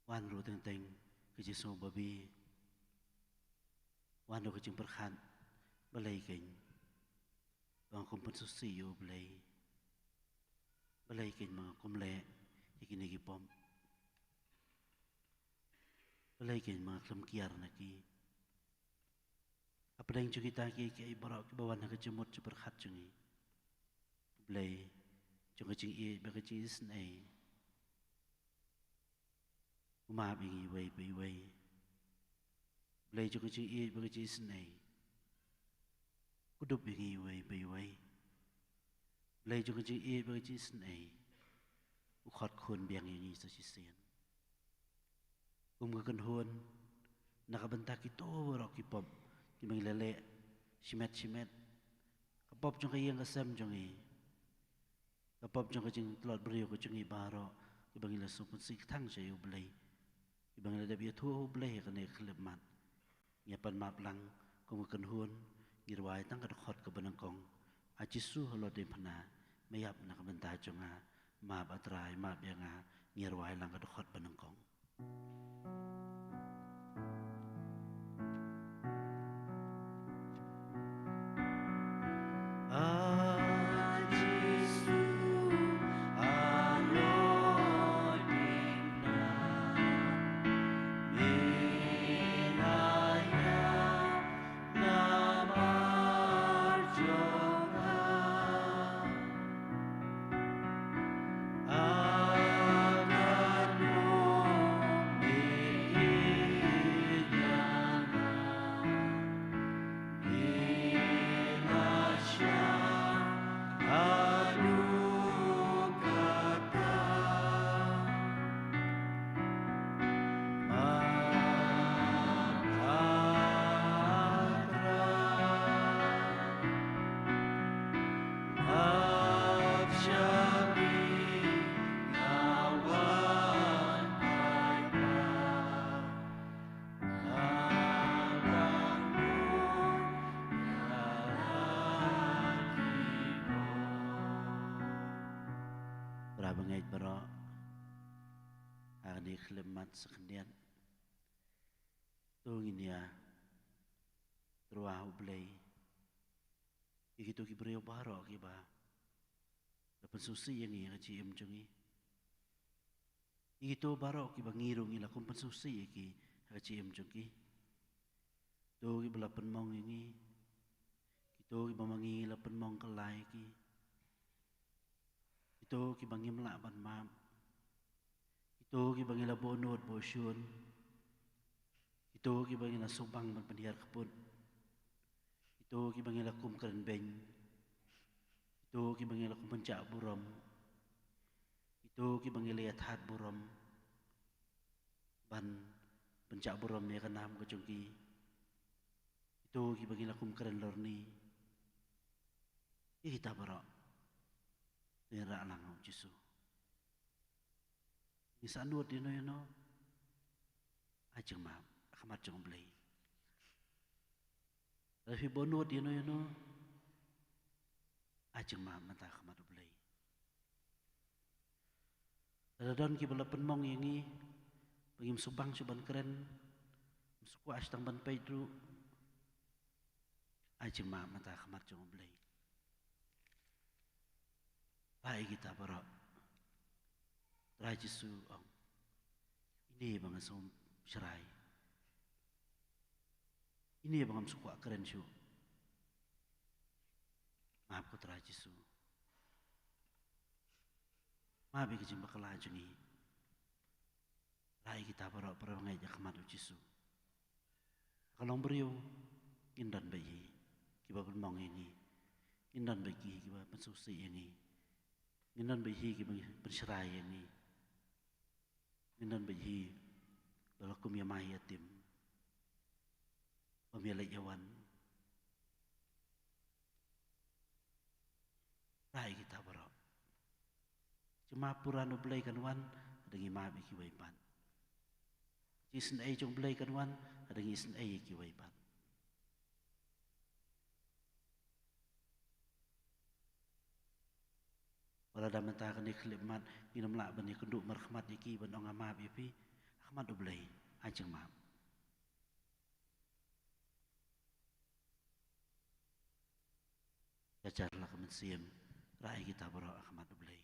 Wan ruh teng teng ka jingsngewbabe. Wan ruh ka jingpyrkhat. Balei kein ba nga kum pynsngewsih ïa U Blei? Balei kein ba nga kum leh ïa kine ki pop? Balei kein ba nga khlem kiar na ki? Hapdeng jong kita kiei kiei baroh kiba wan ha ka jingmut jingpyrkhat jong ngi, U Blei jong ka jingïeit bad ka jingisynei, u map ïa ngi iwei pa iwei. Blei jong ka jingïeit bad ka jingisynei, kdup ïa ngi iwei pa iwei. Blei jong ka jingïeit bad ka jingisynei, u khot khun biang ïa ngi sa shisien. Kum ka kynhun, na ka bynta kito baroh ki pop kiba ngi la leh shimet shimet, ka pop jong ka ïing ka sem jong ngi, ka pop jong ka jingtlot briew ka jong ngi baroh, kiba ngi la sngewpynsih kthang sha ïa U Blei, kiba ngi la dep ïathuh ha U Blei ha kane ka khyllipmat. Ngi ïa pan map lang kum ka kynhun, ngi rwai tang ka dkhot kaba nyngkong: A Jisu halor diengphna, me ïap na ka bynta jong nga. Map, A Trai, map ïa nga. Ngi rwai lang ka dkhot ba nyngkong. Para bangeit baroh, ha kane ka khyllipmat sa khyndiat, to ngin ïa tyrwa ha U Blei ïa kito ki briew baroh kiba la pynsngewsih ïa ngi ha ka jingim jong ngi. Ïa kito baroh kiba ngi ruh ngi la kum pynsngewsih ïa ki ha ka jingim jong ki. Kito kiba la pynmong ïa ngi, kito kiba ma ngi la pynmong kylla ïa ki, kito kiba ngim lah ban map, kito kiba ngi la buhnud buhshun, kito kiba ngi la sngewbang ban pynhiar kput, kito kiba ngi la kum kren beiñ, kito kiba ngi la kum pynjah burom, kito kiba ngi la ïa thad burom ban pynjah burom ïa ka nam ka jong ki, kito kiba ngi la kum kren lorni. Ïa kita baroh to ngin rah lang ha U Jisu. Ngi sahnud ïano ïano, ai jingmap ha khmat jong U Blei. Lada phi buhnud ïano ïano, ai jingmap mynta ha khmat U Blei. Lada don kiba la pynmong ïa ngi ba ngim sngewbang shuh ban kren, ngim sngewkwah shuh tang ban peit ruh, ai jingmap mynta ha khmat jong U Blei. Ba ïa kita baroh, Trai Jisu u ong, ine ba nga sngewshrai, ine ba ngam sngewkwah kren shuh, map ko Trai Jisu. Map ïa ka jingbakla jong ngi. Rah ïa kita baroh, para bangeit, ha khmat U Jisu. Ha ka longbriew ngin don beit hi kiba pynmong ïa ngi, ngin don beit hi kiba pynsngewsih ïa ngi, ngin don beit hi kiba pynshrai ïa ngi, ngin don beit hi ba la kum ïa mai ïa tim, bym ïa leit ïa wan. Rah ïa kita baroh. Jingmap puran U Blei kan wan lada ngi map ïa kiwei pat. Jingisynei jong U Blei kan wan lada ngi isynei ïa kiwei pat. Wat lada mynta kane ka khyllipmat ngin ym lah ban ïakynduh markhmat ïa ki ban ong nga map ïa phi, ha khmat U Blei, ai jingmap. Ïa jar la ka mynsiem, ra ïa kita baroh ha khmat U Blei.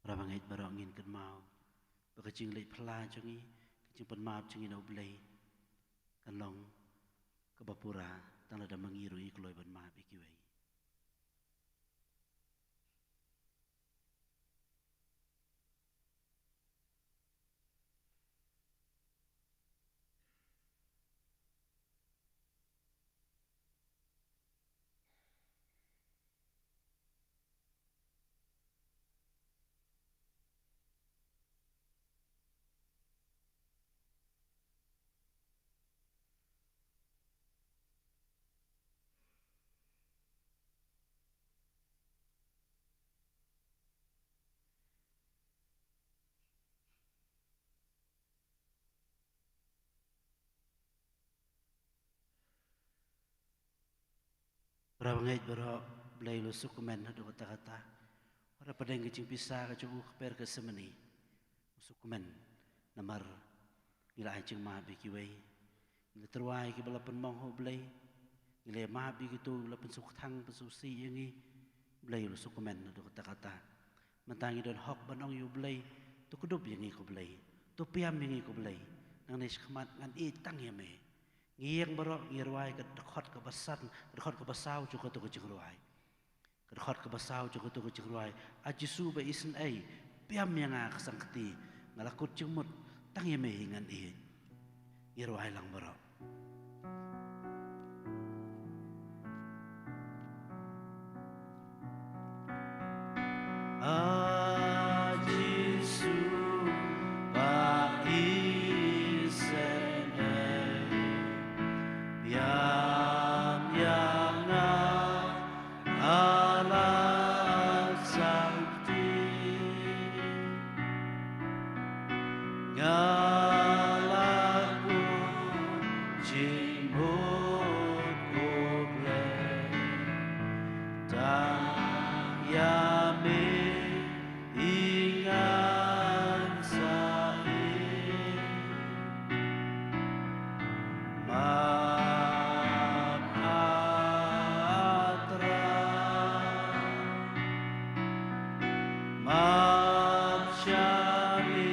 Para bangeit baroh, ngin kynmaw ba ka jingleit phylla jong ngi, ka jingpynmap jong ngi na U Blei, kan long kaba pura tang lada ma ngi ruh ngi kloi ban map ïa kiwei. Para bangeit baroh, Blei u la sngewkmen haduh katta katta. Wat hapdeng ka jingpisa ka jong u kper ka semeni, u sngewkmen. Namar ngi la ai jingmap ïa kiwei, ngi la tyrwa ïa kiba la pynmong ha U Blei, ngi la map ïa kito kiba la pynsngewthuh pynsngewsih ïa ngi. Blei u la sngewkmen haduh katta katta. Mynta ngi don hok ban ong ïa U Blei, to kdup ïa ngi ko Blei, to pdiang ïa ngi ko Blei. Nangne shakhmat ngan ïeit tang ïa me. Ngi ïeng baroh ngi rwai ka dkhot kaba san, ka dkhot kaba saw jong kato ka jingrwai. Ka dkhot kaba saw jong kato ka jingrwai: A Jisu ba isynei, pdiang ïa nga ka sangkti. Nga la kut jingmut, tang ïa me hi ngan ïeit. Ngi rwai lang baroh. A Jisu ba isynei, pdiang ïa nga ha la sangkti. Nga la kut jingmut ko Blei, tang ïa me hi ngan sa ïeit. Map ha Trai, map sha ngi,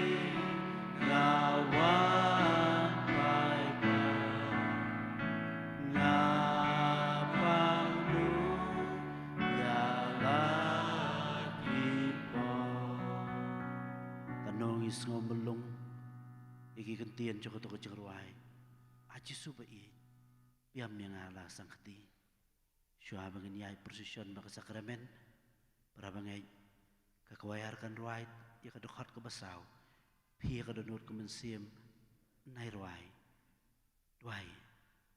nga wan paidbah, nga pang lut ïa la ki por. Kano ngi sngew mlung ïa ki kyntien jong kato ka jingrwai: A Jisu ba ïeit, pdiang ïa nga ha la sangkti. Shuwa ba ngin ïaid procession bad ka sakramen, para bangeit, ka kwaiar kan rwai ïa ka dkhot kaba saw. Phi ha ka dohnud ka mynsiem, nai rwai. Duwai.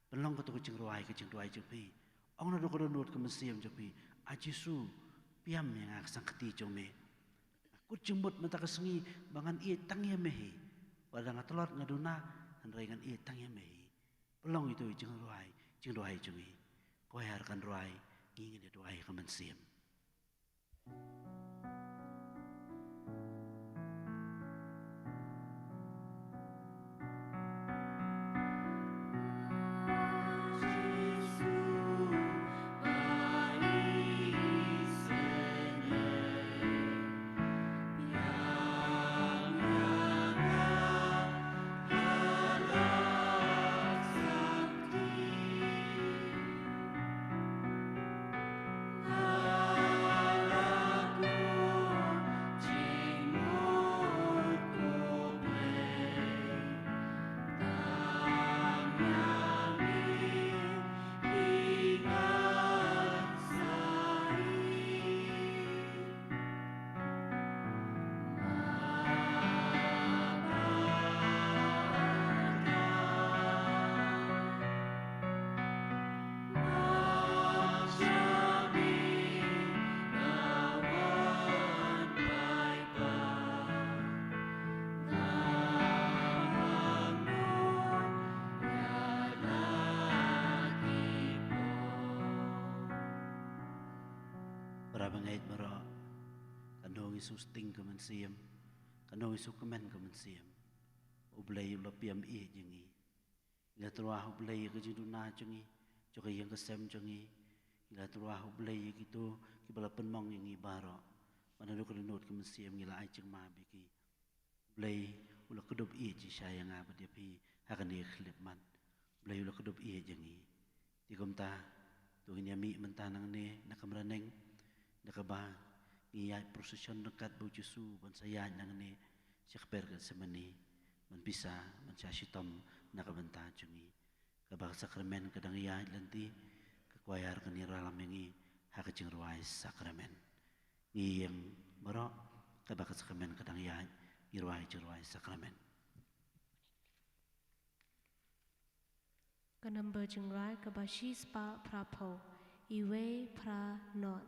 Pynlong kato ka jingrwai ka jingduwai jong phi. Ong naduh ka dohnud ka mynsiem jong phi: A Jisu, pdiang ïa nga ha ka sangkti jong me. Nga kut jingmut mynta ka sngi ba ngan ïeit tang ïa me hi. Wat la nga tlot nga duna, hynrei ngan ïeit tang ïa me hi. Pynlong ito i jingrwai, jingduwai jong ngi. Kwaiar kan rwai, ngi ngin ïa duwai ha ka mynsiem. Para bangeit baroh, kano ngi shu sting ka mynsiem, kano ngi shu kmen ka mynsiem, U Blei u la pynïaid ïa ngi. Ngi la tyrwa ha U Blei ïa ka jingduna jong ngi, jong ka ïing ka sem jong ngi. Ngi la tyrwa ha U Blei ïa kito kiba la pynmong ïa ngi baroh. Bad naduh ka dohnud ka mynsiem ngi la ai jingmap ïa ki. U Blei u la kdup ïeit shisha ïa nga bad ïa phi ha kane ka khyllipmat. U Blei u la kdup ïeit ïa ngi. Te kumta, to ngin ïa mih mynta nangne na kamra neng, da kaba ngi ïaid procession ryngkat bad U Jisu ban sa ïaid nangne sha kper Getsemani, ban pisa, ban sa shitom na ka bynta jong ngi. Kaba ka sakramen ka dang ïaid lynti, ka kwaiar kan ïalam ïa ngi ha ka jingrwai sakramen. Ngi ïeng baroh, kaba ka sakramen ka dang ïaid, ngi rwai jingrwai sakramen. Ka number jingrwai kaba shispah phraphew, iwei phra nod.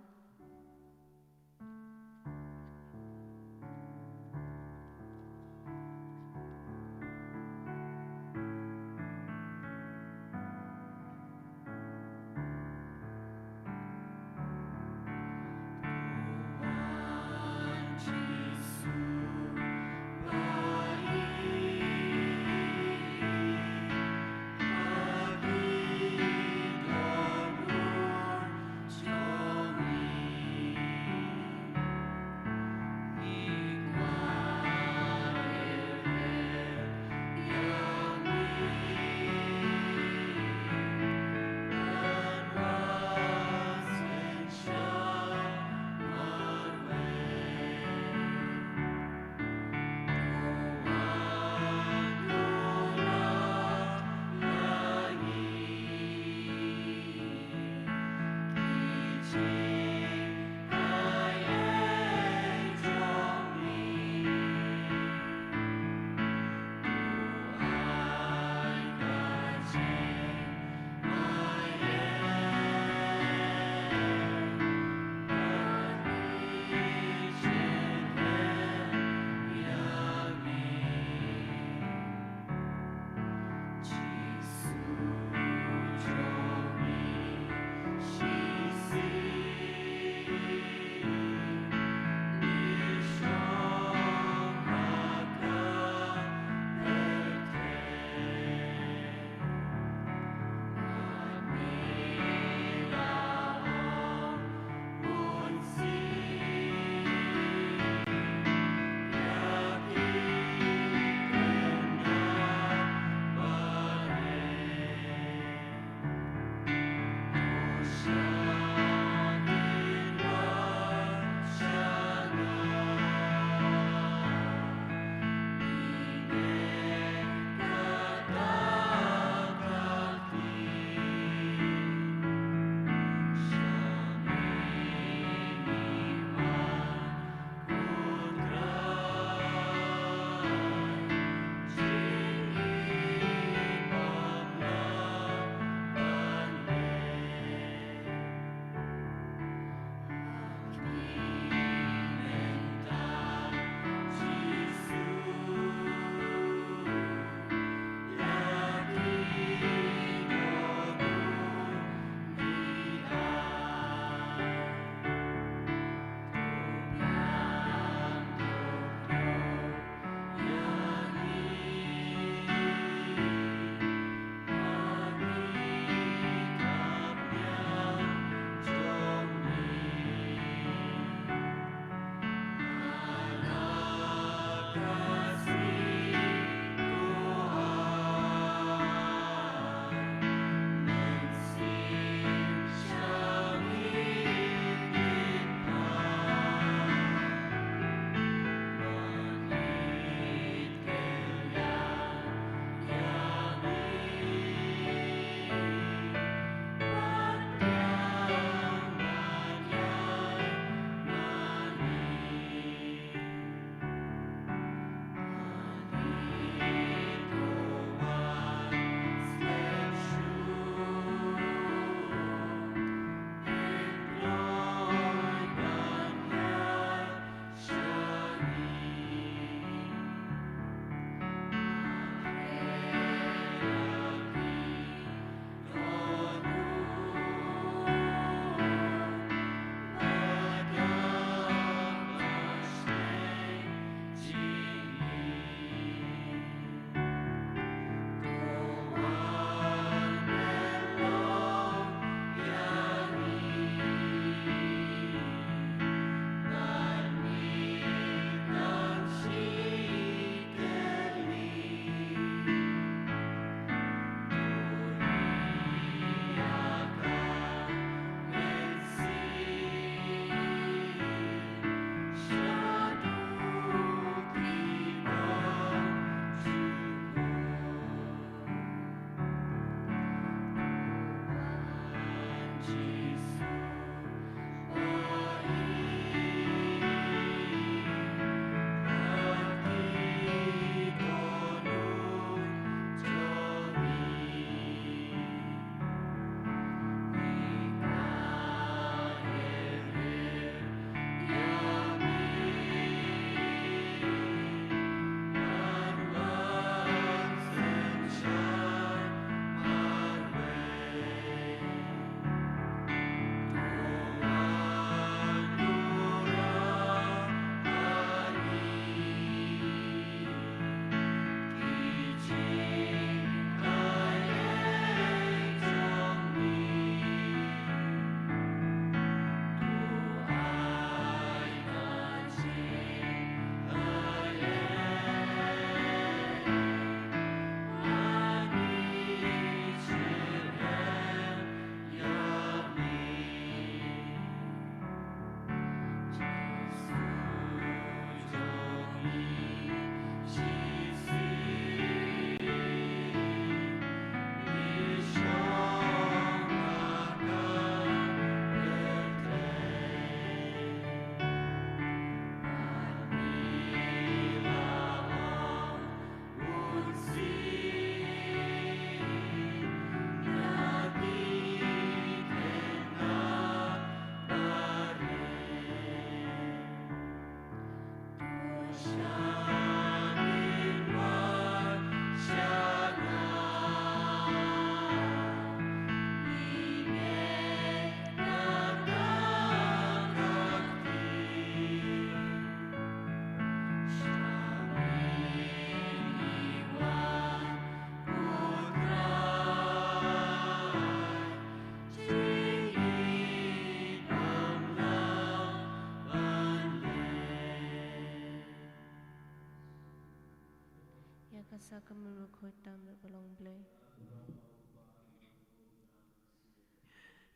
Ka sakramen bakhuid tam ba long Blei.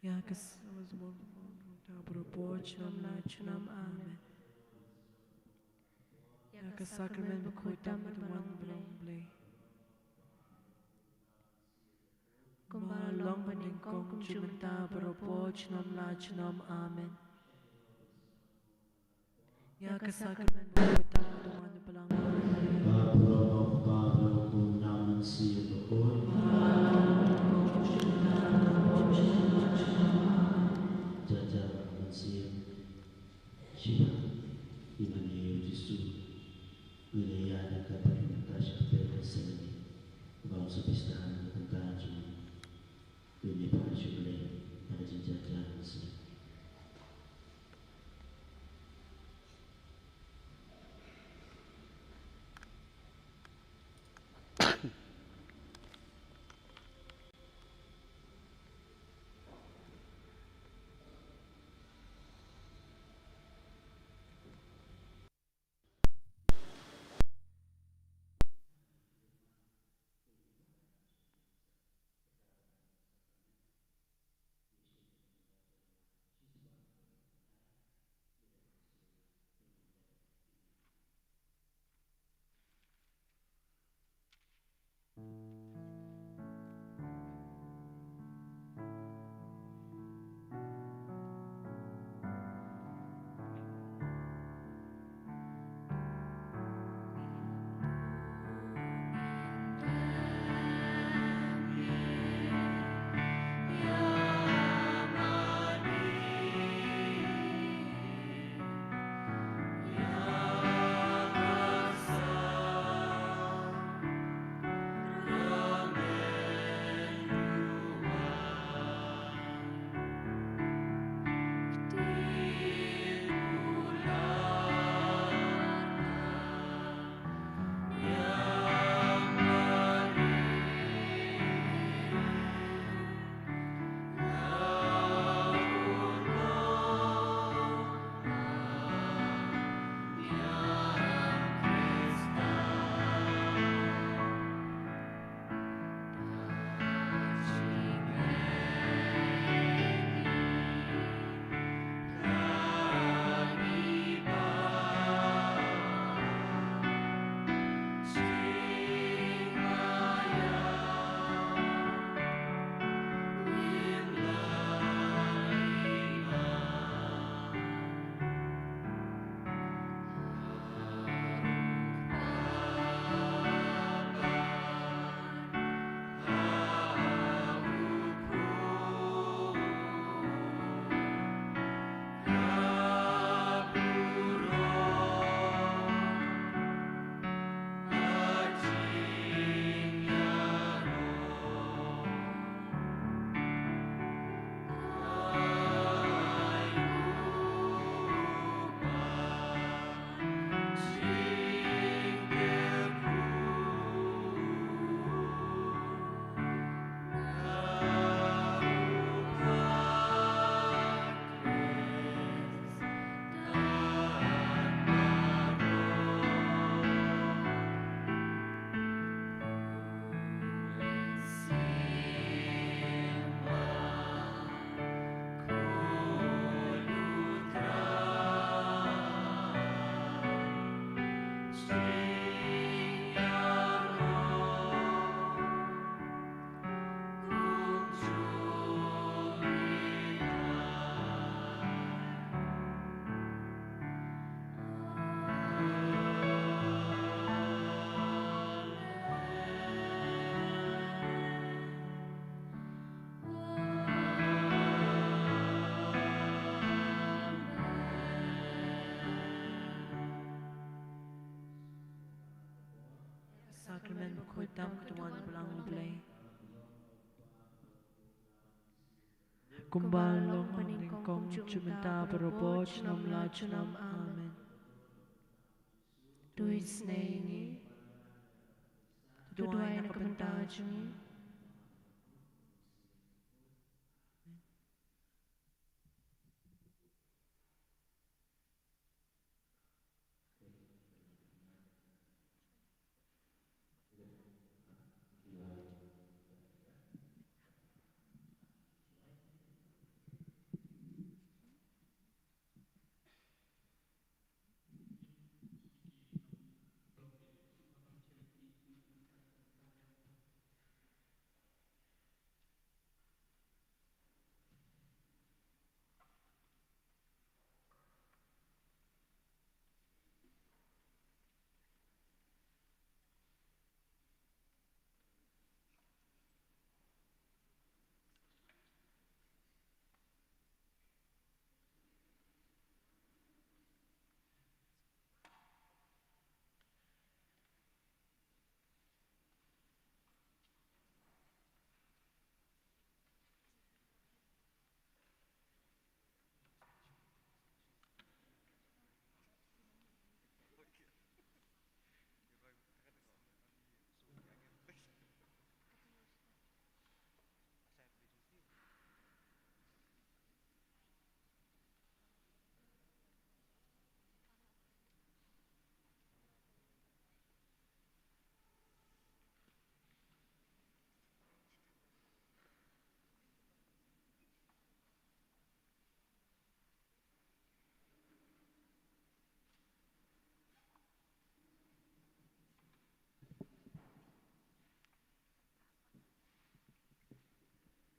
Ïa ka sakramen bakhuid tam baroh por junom la junom. Amen. Ïa ka sakramen bakhuid tam ba long Blei. Kumba long ba nyngkong kumjuh mynta baroh por junom la junom. Amen. Ïa ka sakramen bakhuid tam ba long Blei. Ba baroh ba baroh kum na mynsiem bakhuid. Jar jar mynsiem. Shiba, i mane u Jisu, u la ïaid da ka bynta sha pyrthei ka seng, ba un sa pynstad ha ka bynta jong ngi. Te ngi pan sha U Blei ha ka jingjaitbynta. Sakramen bakhuid tam ka dei wan balang U Blei. Kumba long ba nyngkong, kumjuh mynta, baroh por junom la junom. Amen. To isynei ïa ngi. To duwai na ka bynta jong ngi.